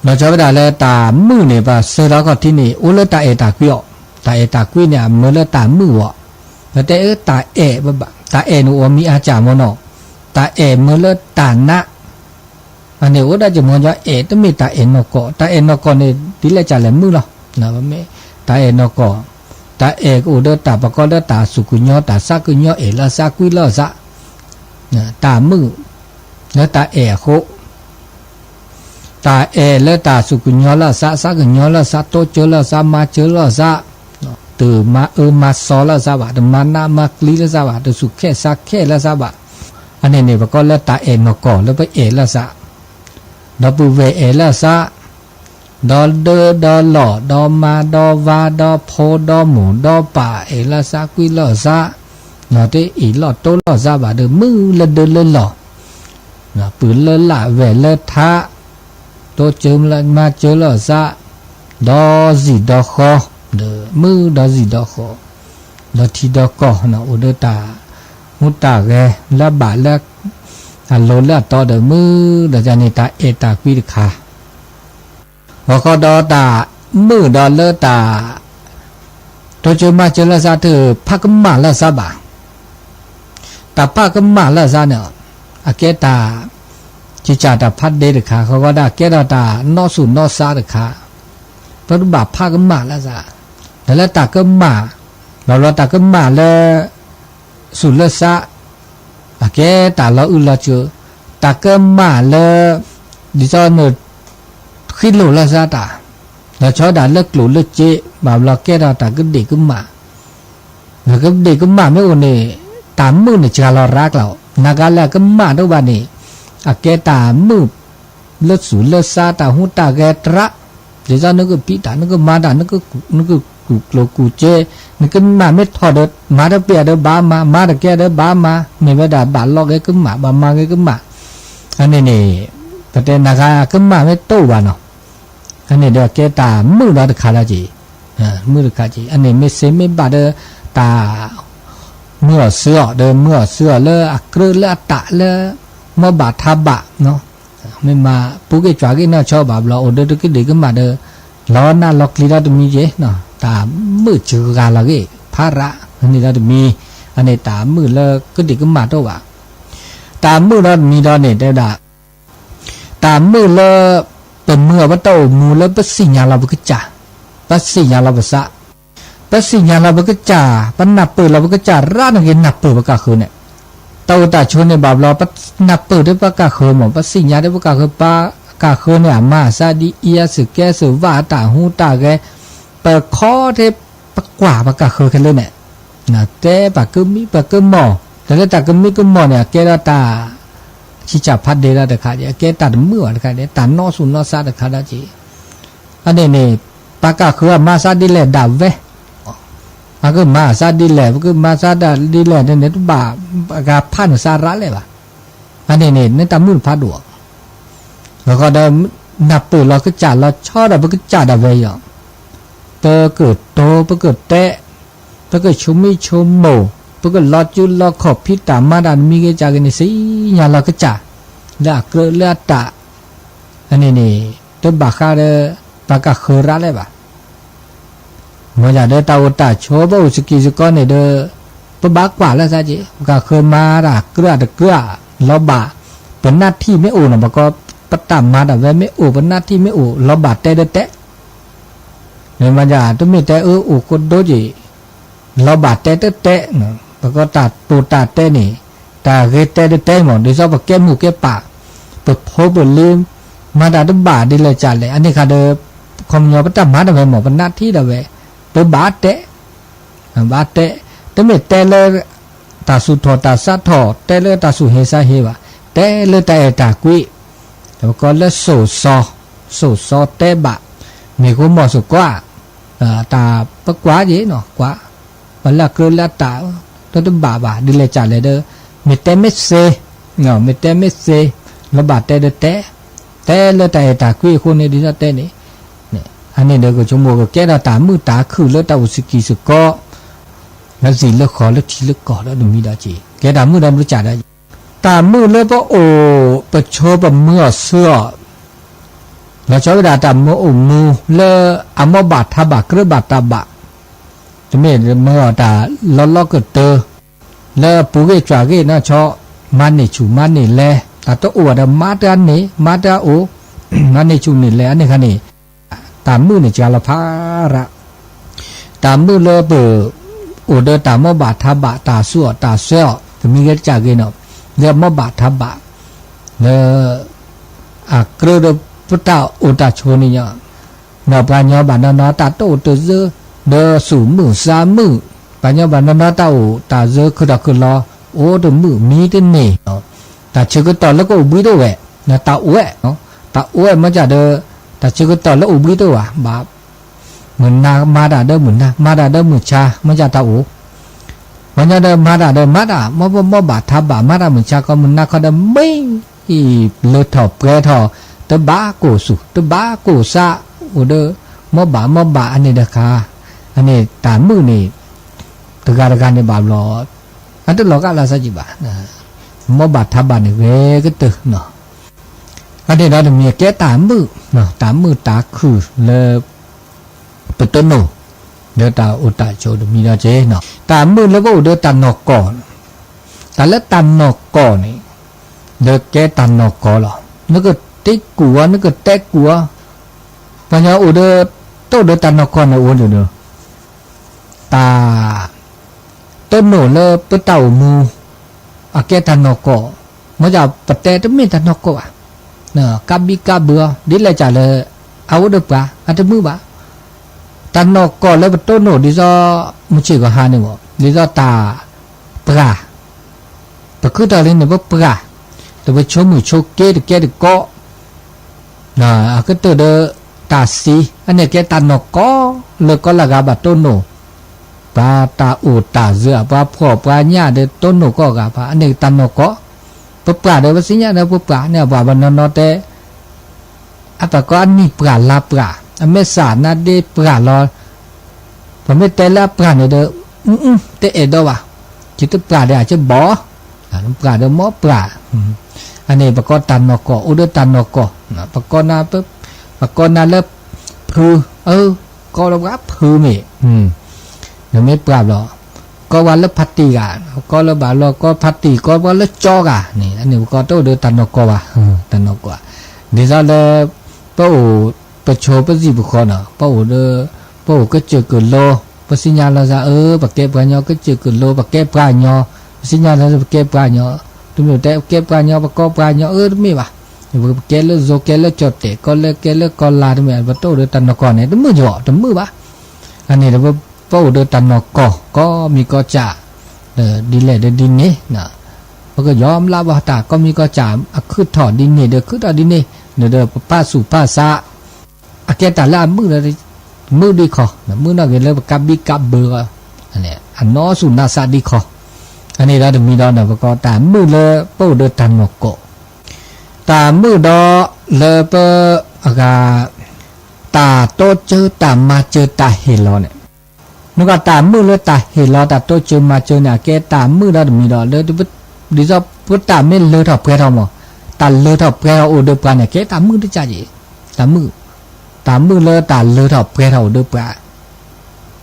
လီၤဆီဝဲဒၣ်လၢတၢ်မုာ်န့ၣ် ပဆၢထီၣ်ခီၣ်ထံးန့ၣ် အိၣ်လၢတၢ်အဲၣ်တၢ်ကွံအီၤ, တၢ်အဲၣ်တၢ်ကွံန့ၣ် အမၢလၢတၢ်မုာ်အီၤ, ပတဲအၢတၢ်အဲၣ်ဘၣ်, တၢ်အဲၣ်န့ၣ်အိၣ်မံၤအါစၢ်မ့ၢ်နီၤ, တၢ်အဲၣ်မၢလၢတၢ်နး, အန့ၣ်အိၣ်ဒၣ်ကမီၤညီအဲၣ် တမ့ၢ်တၢ်အဲၣ်နီၢ်ကီၢ်, တၢ်အဲၣ်နီၢ်ကီၢ်န့ၣ် ဒ်လဲၣ်ကလဲၣ်မုာ်လီၤ, တၢ်အဲၣ်နီၢ်ကီၢ် တၢ်အဲၣ်ကအိၣ်ဒီးတၢ်ပကီလၢတၢ်စူၢ်ကညီၤ တၢ်ဆါကညီၤ အဲၣ်လၢသး ကွံလီၤသး, တၢ်မုာ်လၢတၢ်အဲၣ်အဃိ, တၢ်အဲၣ်လၢတၢ်စူၢ်ကညီၤလၢသး ဆါကညီၤလၢသး တိစၢၤလၢသး မၤစၢၤလၢသး, တမၤအၢမၤသီလၢသးဘၣ်, တမၤနးမၤကျံလၢသးဘၣ်, တစူၢ်ခဲသးခဲလၢသးဘၣ်, အန့ၣ်န့ၣ် ပကီလၢတၢ်အဲၣ်နီၢ်ကီၢ်လၢပအဲၣ်လၢသး, ဒီပုၢ်ဝဲၢ်အဲၣ်လၢသး ဒီးဒၢဒီးလီၢ် ဒီးမါဒီးဝၤ ဒီးဖိဒီးမိၢ်ဒီးပၢ် အဲၣ်လၢသး ကွံလီၤသး, တအ့ၣ်လိာ်တိလိာ်သးဘၣ်ဒီး မုာ်လၢဒၢလၢလီၢ်, ပုၢ်လၢလၢ် ဝဲၢ်လၢထး, တိစၢၤမၤစၢၤလၢသး, ဒီးစံၣ်ဒီးဃီ, ဒီးမုာ်ဒီးစံၣ်ဒီးဃီ, ဒီးထံဒီးကီၢ် အိၣ်ဒီးတၢ်မူတၢ်ဂဲၤလၢအဘၣ်လၢ အလိၤလၢအတီဒီး မုာ်ဒီးန့ၣ် တၢ်အဲၣ်တၢ်ကွံတခါ ဂီၤခီဒီးတၢ်မုာ်ဒီးလၢတၢ် တိစၢၤမၤစၢၤလၢသး တဖးကမၣ်လၢသးဘၣ်, တၢ်ဖးကမၣ်လၢသးန့ၣ် အကဲတၢ် ကံကၢ်တၢ်ဖးဒ့တခါ ဂီၤခီဒီးကဲထီၣ်တၢ်နီၣ်သူၣ်နီၣ်သးတခါ, ပတဘၣ်ဖးကမၣ်လၢသး, ဒီးလၢတၢ်ကမၣ်, ဘၣ်ဘျီတၢ်ကမၣ်လၢ သူၣ်လၢသး အကဲတၢ်လီၤအုၣ်လီၤစၢၤ, တၢ်ကမၣ်လၢ ဒ်သိးန ဃံလိာ်လၢသးတၢ်, ဒီးဆီဒၣ်လၢကျိၣ်လၢစ့ ဘၣ်ဘျီကဲထီၣ်တၢ်ကဒ့ၣ်ကမၣ်, ဒီးကဒ့ၣ်ကမၣ်မ့ၢ်အိၣ်န့ၣ် တၢ်မုာ်န့ၣ်စှၤလီၤရၤကျါအီၤ, နၤကလၢအကမၣ်တအိၣ်ဘၣ်န့ၣ် အကဲတၢ်မုာ် လၢသူၣ်လၢသး တၢ်ဟူးတၢ်ဂဲၤတရၣ်, ဒ်သိးနကဖံးတၢ် နကမၤတၢ် နကကူၣ်ကျိၣ်ကူၣ်စ့, နကမၣ်မ့ၢ်ထီၣ်ဒီး မၤတပျဲၢ်ဒီးဘၣ်မၤ, မၤတကဲဒီးဘၣ်မၤ, မ့ၢ်ဝဲဒၣ်ဘၣ်လီၤဂဲၤကမၣ် ဘၣ်မၤဂဲၤကမၣ်, အန့ၣ်န့ၣ် ပတဲနၤကလၢကမၣ်မ့ၢ်တအိၣ်ဘၣ်နီၤ, အန့ၣ်ဒီးကဲတၢ်မုာ်ဒီးတခါလီၤက့ၤ, မုာ်တခါက့ၤ, အန့ၣ်မ့ၢ်သ့မ့ၢ်ဘၣ်ဒီး တၢ် မုာ်အီၤဆှၢအီၤ ဒီးမုာ်အီၤဆှၢအီၤလၢအကြၢးလၢအတၢ်လၢ မ့ၢ်ဘၣ်ထးဘၣ်, မ့ၢ်မၤပူၤက့ၤကွၢ်က့ၤနီၢ်ဆီဘၣ်ဘျီ အိၣ်ဒီးတကဒ့ၣ်ကမၣ်ဒီး လီၤနးလီၤကျံၤဒီးတမံၤက့ၤ, တၢ်မုာ်စှၤလီၤဂ့ၤ ဖးရး, န့ၣ်ဒီးတမံၤ, အန့ၣ်တၢ်မုာ်လၢကဒ့ၣ်ကမၣ်တအိၣ်ဘၣ်, တၢ်မုာ်ဒီးတမံၤဒီးန့ၣ် တဲဝဲဒၣ် တၢ်မုာ်လၢ ပမုာ်အီၤ ပတၢ်အိၣ်မူလၢပသ့ၣ်ညါလီၤပကစၢ်, ပသ့ၣ်ညါလီၤပသး, ပသ့ၣ်ညါလီၤပကစၢ်, ပနၢ်ပၢၢ်လီၤပကစၢ်ရၣ်န့ၣ်က့ၤ နၢ်ပၢၢ်ပကၢ်ဃၢၤန့ၣ်, တၢ်အိၣ်တၢ်ဆိးန့ၣ်ဘၣ်ဘျီ ပနၢ်ပၢၢ်ဒီးပကၢ်ဃၢၤမး ပသ့ၣ်ညါဒီးပကၢ်ဃၢၤ ပကၢ်ဃၢၤန့ၣ် အမၤအသးဒ်အံၤ အသုးကဲသုးဝၣ် အတၢ်ဟူးတၢ်ဂဲၤ, ပခီထဲ ပကွၢ်ပကၢ်ဃၢၤခဲလၢာ်န့ၣ် တဲပှၤကမံပှၤကမီၢ်, တၢ်လၢတၢ်ကမံကမီၢ်န့ၣ် အကဲထီၣ်တၢ် ဆံးစၢ်ဖးဒ့လီၤတခါ, အကဲတၢ်တမုာ်ဘၣ်တခါ, တၢ်နီၣ်သူၣ်နီၣ်သးတခါဒီးက့ၤ, အန့ၣ်န့ၣ် ပကၢ်ဃၢၤအမၤသးဒ်လဲၣ်ဒၣ်ဝဲ, ပကမၤအသးဒ်လဲၣ် ပကမၤသးဒ်လဲၣ်န့ၣ် တဘၣ်ဂၤဖးန့ၣ်သးရၣ်လဲၣ်ဘၣ်, အန့ၣ်န့ၣ် နတၢ်မုာ်တဖးဒိၣ်အီၤ, ဂီၤခီဒီး နၢ်ပၢၢ်လီၤကစၢ်လီၤဆီဒီးပကစၢ်ဒၣ်ဝဲအံၤအီၤ, ပကတိၤ ပကတဲ ပကဆိမိၣ်ဆိမိၣ်, ပကလီၤစုလီၤခီၣ် ဖံးတၢ်မၤတၢ်တမံၤဂ့ၤကၢ်ဂ့ၤန့ၣ် သ့ၣ်ညါလီၤကစၢ်, လၢအကြၢးလၢအတၢ်, အန့ၣ်န့ၣ် တဘၣ်ဃးဒီး ပကၢ်ဃၢၤရၣ်လဲၣ်ဘၣ်, မ်ယၤဒီးတၢ်အိၣ်တၢ်ဆိး ပအိၣ်စကံးစကီးန့ၣ်ဒီး ပဘၣ်ကွၢ်လၢသးက့ၤ ပကၢ်ဃၢၤမၤတၢ်ကြၢးတကြၢး လီၤဘၣ်, ပနၢ်ထံၣ်မ့ၢ်အိၣ်နီၤ ပကီ ပတၢ်မၤတၢ်ဝဲမ့ၢ်အိၣ် ပနၢ်ထံၣ်မ့ၢ်အိၣ် လီၤဘၣ်တဲတတဲ မ့ၢ်မၤယၤ တမ့ၢ်တဲအၢအိၣ်ကဒိက့ၤ, လီၤဘၣ်တဲတတဲ, ပကီတၢ်တိာ်တၢ်တဲန့ၣ်, တၢ်ဂ့ၤတဲတတဲမး ဒ်သိးပကဲမိၢ်ကဲပၢ်, ပဖိပလံၤ, မၤတၢ်တဘၣ်ဒ်လဲၣ်ကလဲၣ် အန့ၣ်ခါဒီး, ခီပညီပတၢ်မၤတၢ်ဝဲမး ပနၢ်ထံၣ်ဒၣ်ဝဲ, ပဘၣ်တဲ, ဘၣ်တဲ, တမ့ၢ်တဲလၢ တၢ်သူၣ်ထီၣ်တၢ်သးထီၣ် တဲလၢတၢ်သူၣ်ဟ့သးဟ့ဘၣ်, တဲလၢတၢ်အဲၣ်တၢ်ကွံ, ပကီလၢစိၤစီ, စိၤစီတဲဘၣ်, မ့ၢ်ဃိမီၢ်စိၤကွၢ်, တၢ်ပကွၢ်က့ၤနီၤ ကွၢ်, ပှၤလၢအကြၢးလၢအတၢ်, တတဘၣ်ဘၣ် ဒ်လဲၣ်ကလဲၣ်ဒီး, မ့ၢ်တဲမ့ၢ်သ့, မ့ၢ်တဲမ့ၢ်သ့, လီၤဘၣ်တဲဒီးတဲ, တဲလၢတၢ်အဲၣ်တၢ်ကွံအဃိန့ၣ် ဒ်သိးတဲန့ၣ်, အန့ၣ်ဒီးကဆိကမိၣ်ကကဲထီၣ်တၢ်မုာ်တၢ်ခုၣ် လၢတၢ်အိၣ်စကံးစကီး, လၢသံၣ်လၢဃီၤလၢထံလၢကီၢ်ဒီးတမံၤဒီးက့ၤ ကဲတၢ်မုာ်ဒီးမုာ်စၢ်ဒီး, တၢ်မုာ်လၢပအိၣ်ပဆိးပမုာ်အီၤဆှၢအီၤ, လီၤဆီဝဲဒၣ်တၢ်မၤအိၣ်မူလၢအမ့ၢ်ဘၣ်ထးဘၣ်ကြၢးဘၣ်တၢ်ဘၣ်, တမ့ၢ်မၤအီၤတၢ်လီၤလီၤကတၢၢ်, လၢပူၤဂ့ၢ်ကွၢ်ဂ့ၢ်နီၢ်ဆီ, မၤန့ၢ်ဆူၣ်မၤန့ၢ်လဲၤ, တၢ်တအိၣ်ဘၣ်ဒီးမၤတၢ်န့ၣ် မၤတၢ်အိၣ်, မၤန့ၢ်ဆူၣ်န့ၢ်လဲၤ အန့ၣ်ခါန့ၣ်, တၢ်မုာ်န့ၣ်စှၤလီၤဖးရၣ်, တၢ်မုာ်လၢပ အိၣ်ဒီးတၢ်မိၢ်ဘၣ်ထးဘၣ် တၢ်ဆူးအီၣ်တၢ်ဆှဲအီၣ် တမံၤဂ့ၤတကးဂ့ၤနီၤ, လၢမိၢ်ဘၣ်ထးဘၣ် လၢ အကြၢးဒီးပတၢ်အိၣ်တၢ်ဆိးန့ၣ်ညီ, ဒီးပှၤညီဘၣ်နီၢ်နီၢ်တၢ်တအိၣ်တၢ်စၢ ဒီးသူၣ်မုာ်သးမုာ်, ပှၤညီဘၣ်နီၢ်နီၢ်တၢ်အိၣ်တၢ်စၢ ခုၣ်ထီၣ်ခုၣ်လီၤ အိၣ်တမုာ်မံတန့ၢ်, တၢ်ဆၢကတီၢ်လၢကအိၣ်ဘှံးတအိၣ်ဝဲ, တၢ်အိၣ်ဝဲ, တၢ်အိၣ်ဝဲမ့ၢ်ကဒီး တၢ်ဆၢကတီၢ်လၢအိၣ်ဘှံးတအိၣ်ဘၣ်, ဘၣ် မုၢ်နၤမၤတၢ်ဒီးမုၢ်နၤ မၤတၢ်ဒီးမုၢ်ဆါ မ့ၢ်ကတၢ်အိၣ်, ပှၤညီဒီးမၤတၢ်ဒီးမၤတၢ် မိၢ်ဘၣ်ထးဘၣ် မၤတၢ်မုၢ်ဆါခီ မုၢ်နၤခီဒီးမ့ၢ် လၢထီၣ်ပှဲၤထီၣ် တဘၣ်ကိၢ်သူၣ် တဘၣ်ကိၢ်သး အိၣ်ဒီး မိၢ်ဘၣ်မိၢ်ဘၣ်အန့ၣ်တခါ, အန့ၣ်တၢ်မုာ်န့ၣ် တဂၤတဂၤန့ၣ်ဘၣ်ဘျီ အတလီၤဂာ်လၢ်စၢ်ကံဘၣ်, မိၢ်ဘၣ်ထးဘၣ်န့ၣ်ဂ့ၤကတၢၢ်နီၤ, အန့ၣ်ဒီးတမံၤအကဲတၢ်မုာ်, တၢ်မုာ်တၢ်ခုၣ်လၢ ပတိၢ်နီၣ် လၢတၢ်အိၣ်တၢ်ဆိးတမံၤဒီးက့နီၤ, တၢ်မုာ်လၢပအိၣ်ဒီးတၢ်နီၢ်ကီၢ်, တၢ်လၢတၢ်နီၢ်ကီၢ်န့ၣ် လၢကဲတၢ်နီၢ်ကီၢ်လီၤ, နကတ့ကူၣ်အီၤ နကတဲကူၣ်အီၤ, ပှၤညီအိၣ်ဒီး တအိၣ်ဒီးတၢ်နီၢ်ကီၢ်န့ၣ်အိၣ်န့ၣ်ဒီး တၢ် တိၢ်နီၣ်လၢပတၢ်အိၣ်မူ အကဲတၢ်နီၢ်ကီၢ်, မ့ၢ်ဒ်ပတဲတမ့ၢ်တၢ်နီၢ်ကီၢ်ဘၣ်, ကးဘံကးဘၢအီၤ ဒ်လဲၣ်ကလဲၣ်, အအိၣ်ဒီးပှၤ အတမုာ်ဘၣ်, တၢ်နီၢ်ကီၢ်လၢပတိၢ်နီၣ်ဒ်သိး မုၢ်ဆ့ၣ်ကီၢ်ဟါန့ၣ်မ့ၢ် ဒ်သိးတၢ် ပှၢ်, ပခုထီၣ်လံန့ၣ် ပပှၢ်, ဒီးပဆိမိၣ်ဆိက့တကဲတကိး, အကတၢၢ်ဒီးတၢ်စံး အန့ၣ်ကဲတၢ်နီၢ်ကီၢ် လၢကီၢ်လၢဂၤဘၣ်တိၢ်နီၣ်, ပှၤတၢ်အိၣ်တၢ်စၢၤ ပှၤဖှီၣ်ပှၤညၣ်ဒီးတိၢ်နီၣ်ကီၢ်ဂၤဖး အန့ၣ်တၢ်နီၢ်ကီၢ်, ပပှၢ်ဒီးပသ့ၣ်ညါဒီးပပှၢ်န့ၣ် အပှၤဘၣ်နီၢ်နီၢ်တဲ အပှၤကိးအနံၣ်ပှၢ်လါပှၢ် အမဲာ်ဆှးနါဒ့ပှၢ်လီၤ, ပမ့ၢ်တဲလၢအပှၢ်န့ၣ်ဒီး တအဲၣ်ဒိးဘၣ်, ယတပှၢ်ဒီးအကဘီ, ပှၢ်ဒီးမ်ပှၢ်, အန့ၣ်ပကိးတၢ်နီၢ်ကီၢ် အိၣ်ဒီးတၢ်နီၢ်ကီၢ်, ပကိးနၤလၢ ဖု, အၢ, ကိးလၢပှၤဖုမ့ၢ် နမ့ၢ်ပှၢ်ဘျီ, ကိးပှၤလၢဖးတံၢ်ဂၤ, ကိးလၢဘၣ်ဘျီ ကိးဖးတံၢ် ကိးပှၤလၢကၠီဂၤန့ၣ် အန့ၣ်ပကိးတအိၣ်ဒီးတၢ်နီၢ်ကီၢ်ဘၣ်, တၢ်နီၢ်ကီၢ်, ဒ်သိးလၢ ပအိၣ် ပဆိပစံၣ်ပဃီနီၤ ပအိၣ်ဒီး ပအိၣ်ကစၢၢ်ကလိ ပသ့ၣ်ညါလီၤသး အၢ ပကဲပှၤကညီကစၢၢ်ကလိ ပကဲပှၤကညီ, ပသ့ၣ်ညါလီၤသး ပကဲပှၤကညီ, တမ့ၢ်တဲပကဲပှၤကညီ ပကိးပှၤကညီ အၢ တမ့ၢ်ဘၣ်, ပကဲလၢယိၤကဲလၢကၠီၣ်တဲၣ် ကီၢ်လၢကဲလၢကီၢ်လါတမ့ၢ် ပတအိၣ်ဒီးတၢ်နီၢ်ကီၢ်န့ၣ် တမုာ်ယီၤ တမုာ်ဘၣ်, အန့ၣ်ဒီး ပအိၣ်ဒီးတၢ်နီၢ်ကီၢ် ကိးမံၤကိးကၠး, ဒ်လဲၣ်ဒီးဒ်န့ၣ်, ပကယီၤမျးဘၣ်တၢ် ကိးမံၤကိးကၠး အခုၣ်ထီၣ်ဒ်န့ၣ်ဒီးခုၣ်ထီၣ်ဒ်န့ၣ်, ဒီးပပာ်သူၣ်ပာ်သး အကဲတၢ်လၢအမုာ်ဒီး မုာ်ဒံးခီ, မုာ်နီၣ်ဂ့ၤလၢပကးဘံကးဘၢအီၤ, အနီၢ်သူၣ်နီၢ်သးဒံးခီ, အန့ၣ်ဒီးတမံၤဒီး ပကိးတၢ်မုာ်လၢပအိၣ်ဒီးတၢ်နီၢ်ကီၢ်, တၢ်မုာ်ဒီးလၢပအဂၤ တၢ်တိစၢၤတၢ်မၤစၢၤတၢ်ဟ့ၣ်လီၤန့ၣ်, နကတၢ်မုာ်လၢတၢ်ဟ့ၣ်လီၤတၢ်တိစၢၤမၤစၢၤန့ၣ် အကဲတၢ်မုာ်ဒီးတမံၤဒီး လၢ ဒ်သိးပတၢ်မ့ၢ်လၢထီၣ်ပှဲၤထီၣ်မး, တၢ်လၢထီၣ်ပှဲၤထီၣ်အိၣ်ဒီးပှၤန့ၣ် ကဲတၢ်မုာ်တကးက့ၤ, တၢ်မုာ်, တၢ်မုာ်လၢတၢ်လၢထီၣ်ပှဲၤထီၣ်အိၣ်ဒီးပှၤ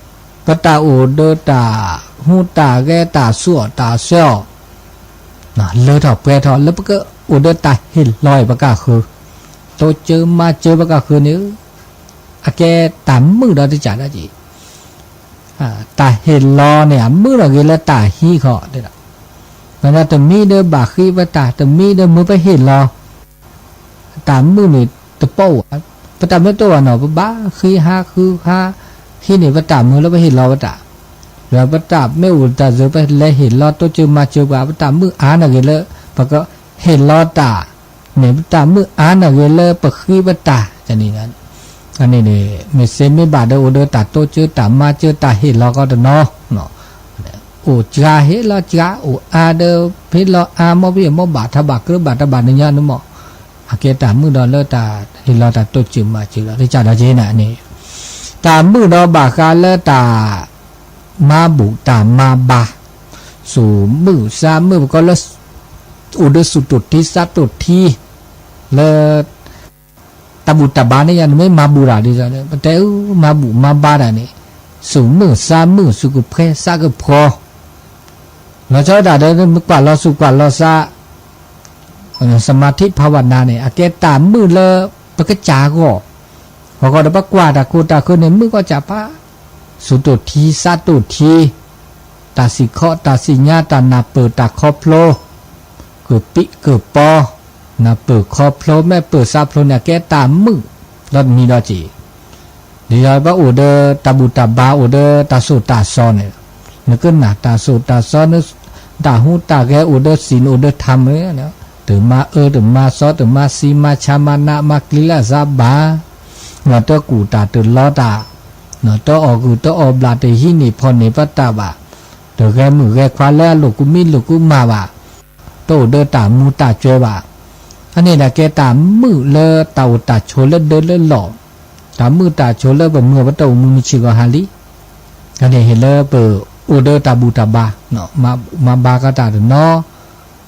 ပတၢ်အိၣ်ဒီးတၢ်ဟူးတၢ်ဂဲၤတၢ်ဆူးအီၣ်တၢ်ဆှဲအီၣ်, လၢထီၣ်ပှဲၤထီၣ်လၢပကအိၣ်ဒီးတၢ်ဟ့ၣ်လီၤအံၤပကဃု, တိစၢၤမၤစၢၤပကဃုန့ၣ်, အကဲတၢ်မုာ်ဒီးတကးဒၣ်က့ၤ, တၢ်ဟ့ၣ်လီၤန့ၣ် အမုာ်နီၣ်ဂ့ၤလၢတၢ်ဟံးဃီ, ဒီးတမံၤဒီးဘၣ်ဃ့ပတၢ် တမံၤဒီးမ့ၢ်ပဟ့ၣ်လီၤ တၢ်မုာ်န့ၣ်တပိၢ်ဘၣ်, ပတၢ်မ့ၢ်တအိၣ်ဘၣ်နီၤ ပဘၣ်ဃ့ဟါဃုဟါ, ဟံးန့ၢ်ပတၢ်မုာ်လၢပဟ့ၣ်လီၤပတၢ်, ဒီးပတၢ်မ့ၢ်အိၣ်တၢ်စၢၤ ပလဲၤဟ့ၣ်လီၤတိစၢၤမၤစၢၤပှၤ ပတၢ်မုာ်အါနီၣ်ဂ့ၤလၢ ပကဟ့ၣ်လီၤတၢ်န့ၣ် ပတၢ်မုာ်အါနီၣ်ဂ့ၤလၢပဃ့ပတၢ်န့ၣ်, အန့ၣ်န့ၣ် မ့ၢ်စ့မ့ၢ်ဘၣ်ဒီးအိၣ်ဒီးတၢ်တိစၢၤတၢ်မၤစၢၤတၢ်ဟ့ၣ်လီၤကီးတနီၤ အိၣ်စှၤဟ့ၣ်လီၤစှၤ အိၣ်အါဒီးဟ့ၣ်လီၤအါ မိၢ်ပှၢ်မိၢ်ဘၣ်ထးဘၣ်ကြၢးဘၣ်တဘၣ်န့ၣ်ညါန့ၣ်မး, အကဲတၢ်မုာ်ဒီးလၢတၢ်ဟ့ၣ်လီၤတၢ်တိစၢၤမၤစၢၤလီၤ တကးဒီးက့ၤန့ၣ်န့ၣ်, တၢ်မုာ်ဒီးဘၣ်ဃးလၢတၢ် မၤဘူၣ်တၢ်မၤဘါ, သူၣ်မုာ်သးမုာ် ပကိးလၢ အိၣ်ဒီးသူၣ်တိၢ်ထံသးတိၢ်ထံ လၢ တၢ်ဘူၣ်တၢ်ဘါန့ၣ်ယါ နမ့ၢ်မၤဘူၣ်တၢ်ဒ်သိး ပတဲအူ မၤဘူၣ်မၤဘါတၢ်န့ၣ် သူၣ်မုာ်သးမုာ် သူၣ်ကဖှဲသးကဖှီ, လီၤဆီဒၣ်တၢ်ဒီး မ့ၢ်ကွၢ်လီၤသူၣ်ကွၢ်လီၤသး သမၣ်ထံၣ်ဖးဝးနၤန့ၣ် အကဲတၢ်မုာ်လၢ ပကစၢ်အဂီၢ်, အဂီၢ်ဒီးပကွၢ်တၢ်ခိၣ်တၢ်ခုန့ၣ် မုာ်ကီၢ်စၢ်ဖး စူၢ်တိၣ်ထံ စးတိၣ်ထံ, တၢ်စံၣ်ခီ တၢ်စံၣ်ညါ တၢ်နၢ်ပၢၢ် တၢ်ခီဖျိ, ကပံးကပီၤ, နၢ်ပၢၢ်ခီဖျိ မ့ၢ်ပၢၢ်စးဖျိန့ၣ် ကဲတၢ်မုာ်ဒီးတမံၤဒီးက့ၤ ဒ်သိးပအိၣ်ဒီးတၢ်ဘူၣ်တၢ်ဘါ အိၣ်ဒီးတၢ်စိၢ်တၢ်စီန့ၣ်, နကနၣ်တၢ်စိၢ်တၢ်စီ နတၢ်ဟူးတၢ်ဂဲၤအိၣ်ဒီးစံၣ် အိၣ်ဒီးထၢမုၢ်, တမၤအၢတမၤသီ တမၤသံမၤဆါမၤနးမၤကျံလၢအစးဘၣ်, တၢ်ကူၣ်တၢ်တလီတၢ်, တအီၣ်ဂုၢ်တအီၣ်ဘျၣ် တဟံးန့ၢ်ဖီၣ်န့ၢ်ပတၢ်ဘၣ်, တဂဲၤမုၢ်ဂဲၤခွါလၢအလိာ်ကူမံလိာ်ကူမၣ်ဘၣ်, တအိၣ်ဒီးတၢ်မူတၢ်စၢၤဘၣ်, အန့ၣ်ဒီးကဲတၢ်မုာ်လၢတၢ်အိၣ်တၢ်ဆိးလၢဒၢလၢလီၢ်, တၢ်မုာ်တၢ်ဆိးလၢပမုၢ်ပတၢ်အိၣ်မူမုၢ်ဆ့ၣ်ဂီၤဟါလံ. အန့ၣ်ဟ့ၣ်လၢပအိၣ်ဒီးတၢ်ဘူၣ်တၢ်ဘါ, မၤဘူၣ်မၤဘါကီးတၢ်တနီ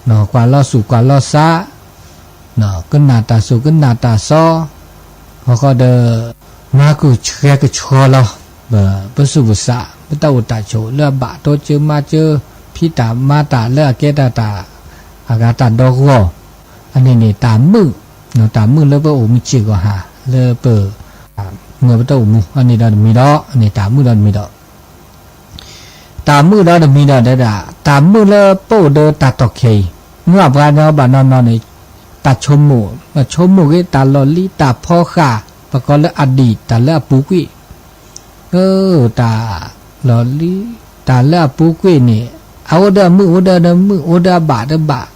ၤ, ကွၢ်လီၤစူၣ်ကွၢ်လီၤစး, ကနၣ်တၢ်စိၢ်ကနၣ်တၢ်စီ, ဟီဃီဒီး မၤကဆှဲကဆှီလီၤ ပပစူၢ်ပစး ပတၢ်အိၣ်တၢ်ဆိးလၢအဘၣ်တိစၢၤမၤစၢၤ ဖံးတၢ်မၤတၢ်လၢအကဲတၢ်တၢ် အဂၤတၢ်ဒီဂီၢ်, အန့ၣ်န့ၣ်တၢ်မုာ်, တၢ်မုာ်လၢပအိၣ်မုၢ်ဆ့ၣ်ဂီၤဟါ လၢပ မုၢ်ပတၢ်အိၣ်မူ အန့ၣ်ဒီးတမံၤဒီး အန့ၣ်တၢ်မုာ်ဒီးတမံၤဒီး တၢ်မုာ်ဒီးတမံၤဒီးဒဲဒၣ် တၢ်မုာ်လၢပအိၣ်ဒီးတၢ်တီၢ်ခဲအံၤ မ့ၢ်ပှၤညီဘၣ်နီၢ်နီၢ်န့ၣ် တၢ်ဆိကမိၣ်, ဆိကမိၣ်ဂ့ၤ တၢ်လီၢ်လံၤ တၢ်ဖီဃာ် ပကိးလၢအဒံၣ် တၢ်လၢအပူၤကွံာ်, တၢ်လီၢ်လံၤ တၢ်လၢအပူၤကွံာ်န့ၣ် အအိၣ်ဒီးအမုာ် အိၣ်ဒီးမုာ် အိၣ်ဒီးအဘၣ်တဘၣ်,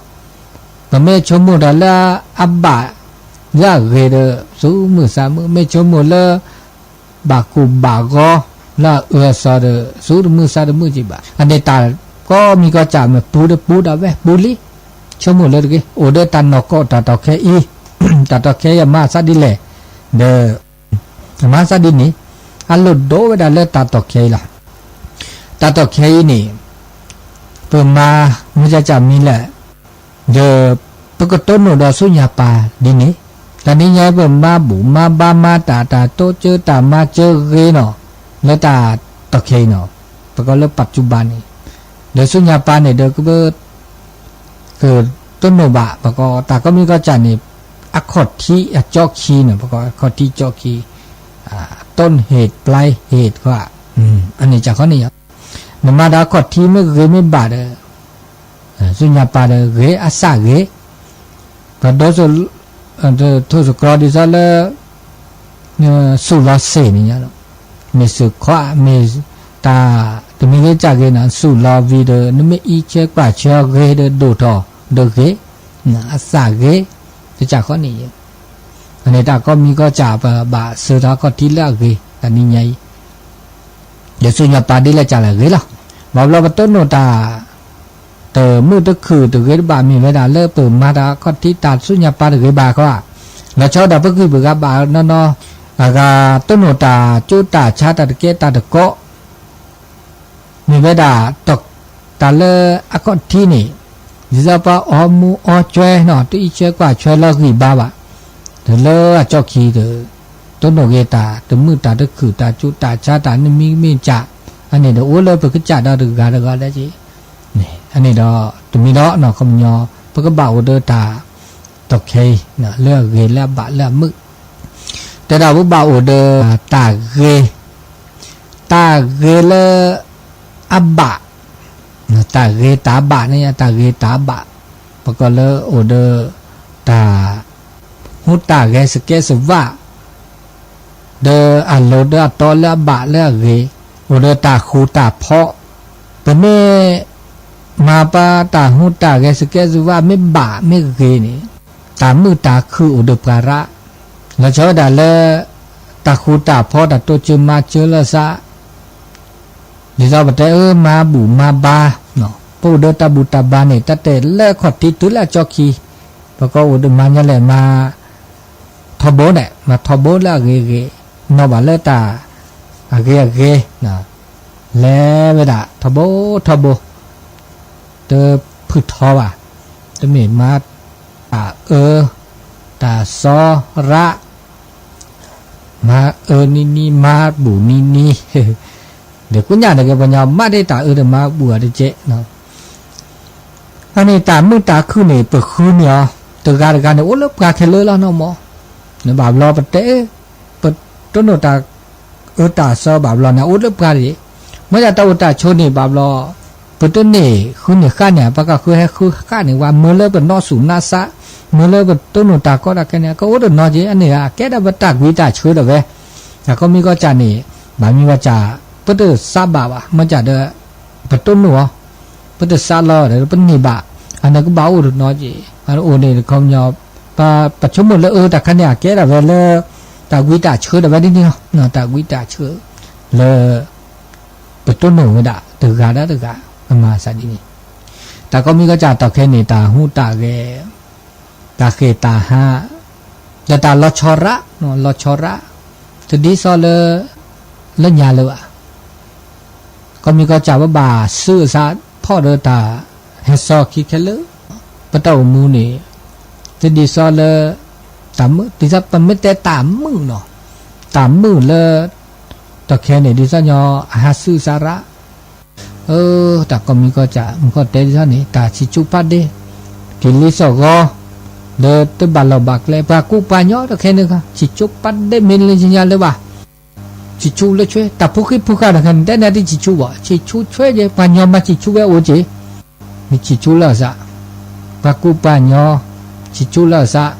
ပမ့ၢ်ဆိကမိၣ်တၢ်လၢအဘၣ် လၢအဂ့ၤဒီး စူၣ်မုာ်သးမုာ်, မ့ၢ်ဆိကမိၣ်လၢ ဘၣ်ကိၢ်ဘၣ်ဂီၤ လၢအအၢအသီဒီး စူၣ်တမုာ်သးတမုာ်က့ၤဘၣ်. အန့ၣ်တၢ်ကိးမံၤကိးကၢ် မ့ၢ်ပူၤဒီးပူၤဒၣ်ဝဲ ပူၤလံ, ဆိကမိၣ်လၢတဂ့ၤ အိၣ်ဒီးတၢ်နီၢ်ကီၢ်တၢ်တီၢ်ခဲအံၤ, တၢ်တီၢ်ခဲအံၤအမၤသးဒ်လဲၣ်, ဒီး အမၤသးဒ်န့ၣ် အလိၣ်ဒိၣ်ဝဲဒၣ်လၢတၢ်တီၢ်ခဲအံၤလီၤ. တၢ်တီၢ်ခဲအံၤန့ၣ် ပမၤမ့ၢ်ကၢ်ကၢ်မံၤလဲၣ်, ဒီးပကတိၢ်နီၣ်ဒီးဆူညါပၢ်ဒ်န့ၣ်, တၢ်နံၤညါပမၤဘူၣ်မၤဘါမၤတၢ် တၢ်တိစၢၤတၢ်မၤစၢၤဂ့ၤနီၤ, လၢတၢ်တီၢ်ခဲအံၤနီၤ, ပကိးလၢပၢ်စူၣ်ဘၣ်န့ၣ်, ဒီးဆူညါပၢ်န့ၣ်ဒီးကဘၣ် ကတိၢ်နီၣ်ဘၣ် ပကိးတၢ်ကိးမံၤကိးကၢ်န့ၣ် အခီၣ်ထံးအကၠီခံန့ၣ် ပကိးအခီၣ်ထံးကၠီခံ, အတိၢ်ဟ့ၣ်ပျဲဟ့ၣ်ခွါ, အန့ၣ်ကၢ်ခီန့ၣ်ယီၤ, နမၤဒီးအခီၣ်ထံးမ့ၢ်ဂ့ၤမ့ၢ်ဘၣ်ဒီး ဆူညါပၢ်ဒီးဂ့ၤ အသၣ်ဂ့ၤ, ပဒိး ထိၣ်သတြီၤဒ်သိးလၢ သူၣ်လီၤသ့ၣ်န့ၣ်ညါ, မ့ၢ်သုးခီ မ့ၢ်တၢ်တမံၤဂ့ၤကၢ်ဂ့ၤနီၤ သူၣ်လီၤဝံၤဒီး နမ့ၢ်အံးဆှဲကွၢ်ဆှဲအီၤဂ့ၤဒီးဒိၣ်ထီၣ်ဒီးဂ့ၤ, အသၣ်ဂ့ၤ, တကၢ်ခီန့ၣ်ယီၤ, အန့ၣ်တၢ်ကိးမံၤကိးကၢ် ပဘၣ်စၢၤထီၣ်အခီၣ်ထံးလၢအဂ့ၤ တၢ်နံၤညါအံၤ ဒီးဆူညါပၢ်ဒ်လဲၣ်ကၢ်လဲၣ်ဂ့ၤလီၤ. ဘၣ်ဘျီပတိၢ်နီၣ်တၢ် တမုာ်တခုၣ်တဂ့ၤတဘၣ် မ့ၢ်ဝဲဒၣ်လၢပမၤတၢ်အခီၣ်ထံးတၢ်ဆူညါပၢ်တဂ့ၤဘၣ်ခီဧါ, လီၤဆီဒီးပဂံၢ်ပဂၤဘၣ်နီၢ်နီၢ်, အဂၤတိၢ်နီၣ်တၢ်ကၠိတၢ်ဆါတၢ်တကဲတၢ်တကိး မ့ၢ်ဝဲဒၣ် တၢ်လၢအခီၣ်ထံးန့ၣ် ဒ်သိးပှၤအီမူအီဆွဲနီၤ တအံးဆှဲကွၢ်ဆွဲလီၤဂံၢ်ဘါဘၣ်, ဒီးလၢအကၠီခံဒီး တိၢ်နီၣ်ဂ့ၤတၢ်တမုာ်တၢ်တခုၣ်တၢ်ကၠိတၢ်ဆါတၢ်နမံၤမ့ၢ်ကၢ်, အန့ၣ်ဒီးအိၣ်လၢပကစၢ်ဒီတဂၤတဂၤလၢက့ၤ, အန့ၣ်ဒီးတမံၤဒီးနီၢ်ခီပညီ ပကဘၣ်အိၣ်ဒီးတၢ် တီၢ်ခဲအံၤ လၢအဂ့ၤလၢအဘၣ်လၢအမုာ်, တဲဒၣ်ပဘၣ်အိၣ်ဒီး တၢ်ဂ့ၤ, တၢ်ဂ့ၤလၢ အဘၣ်, တၢ်ဂ့ၤတၢ်ဘၣ်န့ၣ် တၢ်ဂ့ၤတၢ်ဘၣ်, ပကိးလၢအိၣ်ဒီး တၢ် ဟူးတၢ်ဂဲၤစကဲစဝၣ် ဒီးအလိၤဒီးအတီလၢအဘၣ်လၢအဂ့ၤ, အိၣ်ဒီးတၢ်ဃူတၢ်ဖိး, ပမ့ၢ် မၤပှၤတၢ်ဟူးတၢ်ဂဲၤစကဲစဝၣ်မ့ၢ်ဘၣ်မ့ၢ်ဂ့ၤန့ၣ်, တၢ်မုာ်တၢ်ခုၣ်အိၣ်ဒီးပှၤရၣ်, လီၤဆီဝဲဒၣ်လၢ တၢ်ဃူတၢ်ဖိး တၢ်တိစၢၤမၤစၢၤလၢသး ဒ်သိးပတဲအၢ မၤဘူၣ်မၤဘါ, ပအိၣ်ဒီးတၢ်ဘူၣ်တၢ်ဘါန့ၣ် တၢ်တဲလၢအခီၣ်ထံးတုၤလၢအကၠီခံ, ပကအိၣ်ဒီးမၤညီလဲၣ် မၤထီဘိန့ၣ် မၤထီဘိလၢအဂ့ၤဂ့ၤ, နီၣ်ဘၣ်လၢတၢ်အဂ့ၤအဂ့ၤ, လဲၤဝဲဒၣ်ထီဘိထီဘိ, တဖုၣ်ထီဘၣ်, တမ့ၢ်မၤတၢ်အၢ တၢ်စီရၣ် မၤအၢနံၤနံၤ မၤဘူၣ်နံၤနံၤ, ဒီးကိးညါန့ၣ်က့ၤ ပှၤညီမးဒ်တၢ်အၢဒီးမၤဘူၣ်အီၤတကဲး, အန့ၣ်တၢ်မုာ်တၢ်ခုၣ်န့ၣ် ပဃုန့ၢ်အီၤ, တဂၤတဂၤန့ၣ် အိၣ်လၢပှၤခဲလၢာ်လီၤနီၢ်မး, နဘၣ်ဘျီပတဲ ပတိၢ်နီၣ်တၢ် တၢ်အိၣ်တၢ်ဆိးဘၣ်ဘျီန့ၣ် အိၣ်လၢပှၤတဂ့ၤ, မ့ၢ်ဒၣ်တၢ်အိၣ်တၢ်ဆိးန့ၣ်ဘၣ်ဘျီ ပတန့ၢ်ဃုန့ၢ်ဃၣ်န့ၣ် ပှၤကဃုဟဲဃုဃၣ်န့ၢ်ဝဲ မ့ၢ်လၢပနီၢ်ဆူၣ်နီၢ်ဆါ, မ့ၢ်လၢပတိၢ်နီၣ်တၢ်ကီတၢ်ခဲန့ၣ် ကအိၣ်တနီၤက့ၤ အန့ၣ်ကဲဒၣ်ပတၢ်ကွံတၢ်ဆၢဒၣ်ဝဲ, တၢ်ကီမံၤကီၢ်စၢ်န့ၣ် ဘၣ်မံၤဘၣ်စၢ် ပတစးဘၣ်ဘၣ် မ့ၢ်စၢ်ဒီး ပတိၢ်နီၣ်အီၤ, ပတစးလီၤဒီးပန့ၢ်ဘၣ်, အန့ၣ်ကဘၣ်အိၣ်တနီၤက့ၤ အအိၣ်န့ၣ်တခီပညီ ပဆိကမိၣ်လၢအၢတၢ်ခါန့ၣ် အကဲဒၣ်ဝဲလၢ တၢ်ကွံတၢ်ဆၢဒၣ်ဝဲဒ်န့ၣ်လီၤ, တၢ်ကွံတၢ်ဆၢ လၢ ပတိၢ်နီၣ်ဝဲဒၣ်တဂၤဒီးတဂၤ အမၤစၢ်ဒ်န့ၣ်, တၢ်ကီမံၤကီၢ်စၢ်တီၢ်ခဲန့ၣ် တၢ်ဟူးတၢ်ဂဲၤ တၢ်ဃဲၤတၢ်ဟး ဒီးတၢ်လီၤဆီရး လီၤဆီရး တဒ်သိးလၢ လၢညါလၢၤဘၣ်, ကီမံၤကီၢ်စၢ်ပဘၣ်စုအသးဖီၣ်ဒီးတၢ်ဟဲစီခံခဲလၢာ်, ပတၢ်အိၣ်မူန့ၣ် တဒ်သိးလၢ တၢ်မုာ် ဒ်သိးပမ့ၢ်တဲတၢ်မုာ်နီၤ, တၢ်မုာ်လၢ တီၢ်ခဲန့ၣ် ဒ်သိးညီအဟးစုစးရး အၢ တၢ်ကီမံၤကီၢ်စၢ် မုၢ်ကီၢ်တဲဒ်သိးန့ၣ် တၢ်ဆံးဆူၣ်ပာ်ဒ့ က့ၤလံစီၣ်ဂီၤ လၢတဘၣ်လီၢ်ဘၣ်ကျဲ ပှၤကူပှၤညီတီၢ်ခဲန့ၣ် ဆံးဆူၣ်ပာ်ဒ့ မ့ၢ်လၢညါလၢၤဘၣ်, ဆံးဆူၣ်လၢဆွဲ တၢ်ဖိဃံဖိဃာ်တီၢ်ခဲန့ၣ် တဲန့ၣ်တဆံးဆူၣ်ဘၣ် ဆံးဆူၣ်ဆွဲက့ၤ ပှၤညီမၤဆံးဆူၣ်ဝဲအိၣ်က့ၤ မ့ၢ်ဆံးဆူၣ်လၢအသး, ပှၤကူပှၤညီ ဆံးဆူၣ်လၢအသး,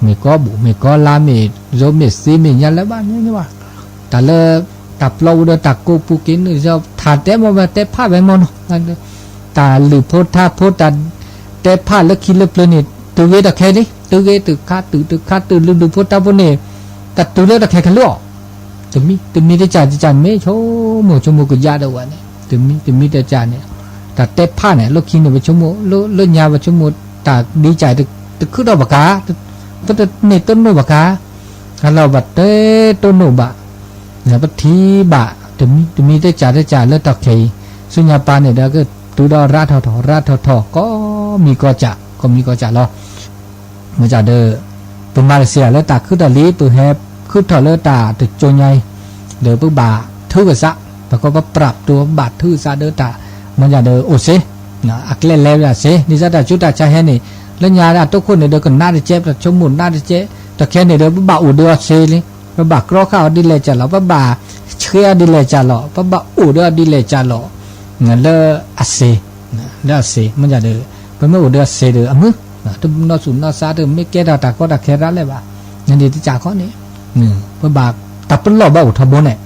မ့ၢ်ကီဘူး မ့ၢ်ကီလါ မ့ၢ်ယိမ့ၢ်သ့ မ့ၢ်ညါလၢၤဘၣ်န့ၣ်ဘၣ်, တၢ်လၢ တၢ်ပျီပူၤဒီးတၢ်ကိးပူၤက့ၤနုာ် ထါတဲမ့ၢ်ဝဲတဲဖးဝဲမ့ၢ်နီၤ, တၢ်လုၢ်ဖိထါဖိ တၢ်တဲဖးလၢခံလၢပျၢၤန့ၣ် တုၤဂ့ၤတီၢ်ခဲလံ တုၤဂ့ၤတုၤခါတုၤတုၤခါတုၤလုၢ်လုၢ်ဖိထါဖိန့ၣ် တၢ်တုၤလၢတီၢ်ခဲခဲလၢာ်အီၤ တမံၤတမံၤတစၢ်တစၢ်မ့ၢ်ဆိကမိၣ်ဆိကမိၣ်ကယၢ်ဒီးဝဲန့ၣ် တမံၤတမံၤတစၢ်န့ၣ် တၢ်တဲဖးန့ၣ် လၢခံန့ၣ် ပဆိကမိၣ် လၢညါပဆိကမိၣ် တၢ်ဒ်ကၢ်တခုထီၣ်ဘၣ်ကါ ပတန့ၢ်တိၢ်နီၣ်ဘၣ်ကါ အလီၢ်ဘၣ်တဲတိၢ်နီၣ်ဘၣ် ပထံၣ်ဘၣ် တမံၤတမံၤတစၢ်တစၢ်လၢတီၢ်ခဲအံၤ ဆူညါပၢ်န့ၣ်ဒီး ကတုၤဒီးရးထီၣ်ထီၣ် ရးထီၣ်ထီၣ် ကိးမံၤကီၢ်စၢ် ကိးမံၤကီၢ်စၢ်လီၤ မ့ၢ်ဒၣ်ဒီး ပမၤတစဲးလၢတၢ်ခုထီၣ်လံ ပဟဲခုထီၣ်လၢတၢ်တကၠိညါအံၤ ဒီးပဘၣ်ထုကဖၣ် ပကီပပြးပတိ ပဘၣ်ထုကဖၣ်ဒီးတၢ် မ့ၢ်ဒၣ်ဒီးအိၣ်စ့ အကျဲလဲဝဲဒၣ်စ့ ဒ်သိးတၢ်ဆူးတၢ်ဆါဟဲန့ၣ် လၢညါအတိခိၣ်န့ၣ်ဒီးကနၣ်တကဲ ပဆိကမိၣ်နၣ်တကဲ တခဲန့ၣ်ဒီး ပဘၣ်အိၣ်ဒီးအီၤစ့လံ ပဘၣ်ကြီဃာ်အီၤဒ်လဲၣ်ကၢ်လီၤ ပဘၣ်ဆှဲအီၤဒ်လဲၣ်ကၢ်လီၤ ပဘၣ်အိၣ်ဒီးအီၤဒ်လဲၣ်ကၢ်လီၤ လၢအစ့ လၢအစ့ မ့ၢ်ဒၣ်ဒီး ပမ့ၢ်အိၣ်ဒီးအစ့ဒီးအမုာ် တနီၢ်ဆူၣ်နီၢ်ဆါ တမ့ၢ်ကဲထီၣ်တၢ်ကီတၢ်ခဲရးလၢၤဘၣ် န့ၣ်ဒ်တစၢ်ခီန့ၣ် ပဘၣ်တၢ်ပလီၢ်ဘၣ်အိၣ်ထီဘိန့ၣ်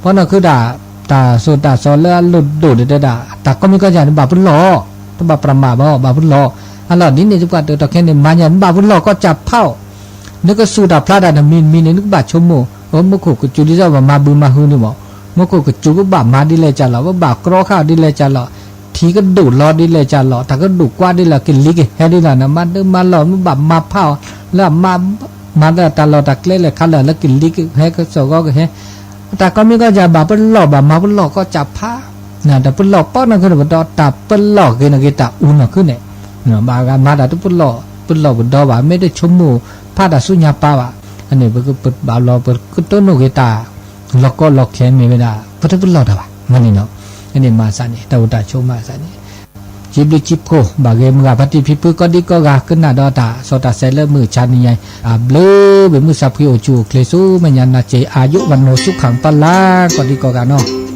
ပနီၢ်ခုဒၣ် တၢ်စိၤတၢ်စီလၢအလိၣ်ဒိၣ်ဒဲးတဲဒၣ် တၢ်ကီမံၤကီၢ်စၢ်န့ၣ် ဘၣ်ပလီၢ် တဘၣ်ပြးမးဘၣ် ဘၣ်ပလီၢ် အလီၢ်ဒ်န့ၣ် တပှၤတၢၢ်တီၢ်ခဲန့ၣ် မၤညါန့ၣ် ဘၣ်ပလီၢ်ကီၢ်စၢ်ဖးအီၤ နကစူၢ်တၢ်ဖျါတၢ်တမံၤတမံၤန့ၣ် နကဘၣ်ဆိကမိၣ် မူခိၣ်ကစူၤဒ်သိးပမၤဘုမၤဟုန့ၣ်မး မူခိၣ်ကစူၤပဘၣ်မၤဒ်လဲၣ်ကၢ်လီၤ ပဘၣ်ကြီဃာ်အီၤဒ်လဲၣ်ကၢ်လီၤ ထံကဒိၣ်လီၤဒ်လဲၣ်ကၢ်လီၤ တၢ်ကဒိၣ်ကွၢ်ဒ်လဲၣ် ကလံၤကဟဲဒ်လဲၣ် နမၤဒၢမၤလီၢ် မ့ၢ်ဘၣ်မၤဖးအီၤ လၢအမၤ မၤလၢတၢ်လီၢ်တၢ်ကျဲလဲၣ်ခါလၢာ် လၢကလံၤကဟဲကစီၣ်ဂီကဟဲ တၢ်ကီမံၤကီၢ်စၢ်ဘၣ်ပလီၢ်ဘၣ်မၤပလီၢ်ကီၢ်စၢ်ဖး တၢ်ပလီၢ်ပီၣ်နီၢ်ခုဒီးပတီၢ် တၢ်ပလီၢ်ဂ့ၤန့ၣ်ဂ့ၤတၢ်အူနီၢ်ခုန့ၣ် ဘၣ်ဂၤမၤတၢ်တပလီၢ် ပလီၢ်ပဒီဘၣ် မ့ၢ်တဆိကမိၣ်ဖးတၢ်ဆူညါပၢ်ဘၣ် အန့ၣ်ပကဘၣ်လီၤ ပကတိၢ်နီၣ်ဂ့ၤတၢ် လီၤကီလီၤခဲမ့ၢ်ဝဲဒၣ် ပတပလီၢ်တၢ်ဘၣ် မ့ၢ်န့ၣ်နီၤ အန့ၣ်မၤစၢ်န့ၣ် တၢ်အိၣ်တၢ်ဆိးမၤစၢ်န့ၣ် စံးဘျုးစံးဖှိၣ် ဘၣ်ဂ့ၤမုၢ်ဂၤဖါတံၢ်ဖံဖု ကိးဒံကိးဂၤ ကနၣ်ဒီးတၢ်စီတၢ်ဆဲးလၢမုၢ်ဆါနံၤညါအံၤ အဘျုး ပမုၢ်ဆါဖှံအိၣ်ဆူၣ်အိၣ်ချ့ဆူမဲာ်ညါနၤစ့ အာရုံဝဏ္ဏ စုခီၣ်ပလါ ကိးဒံကိးဂၤနီၤ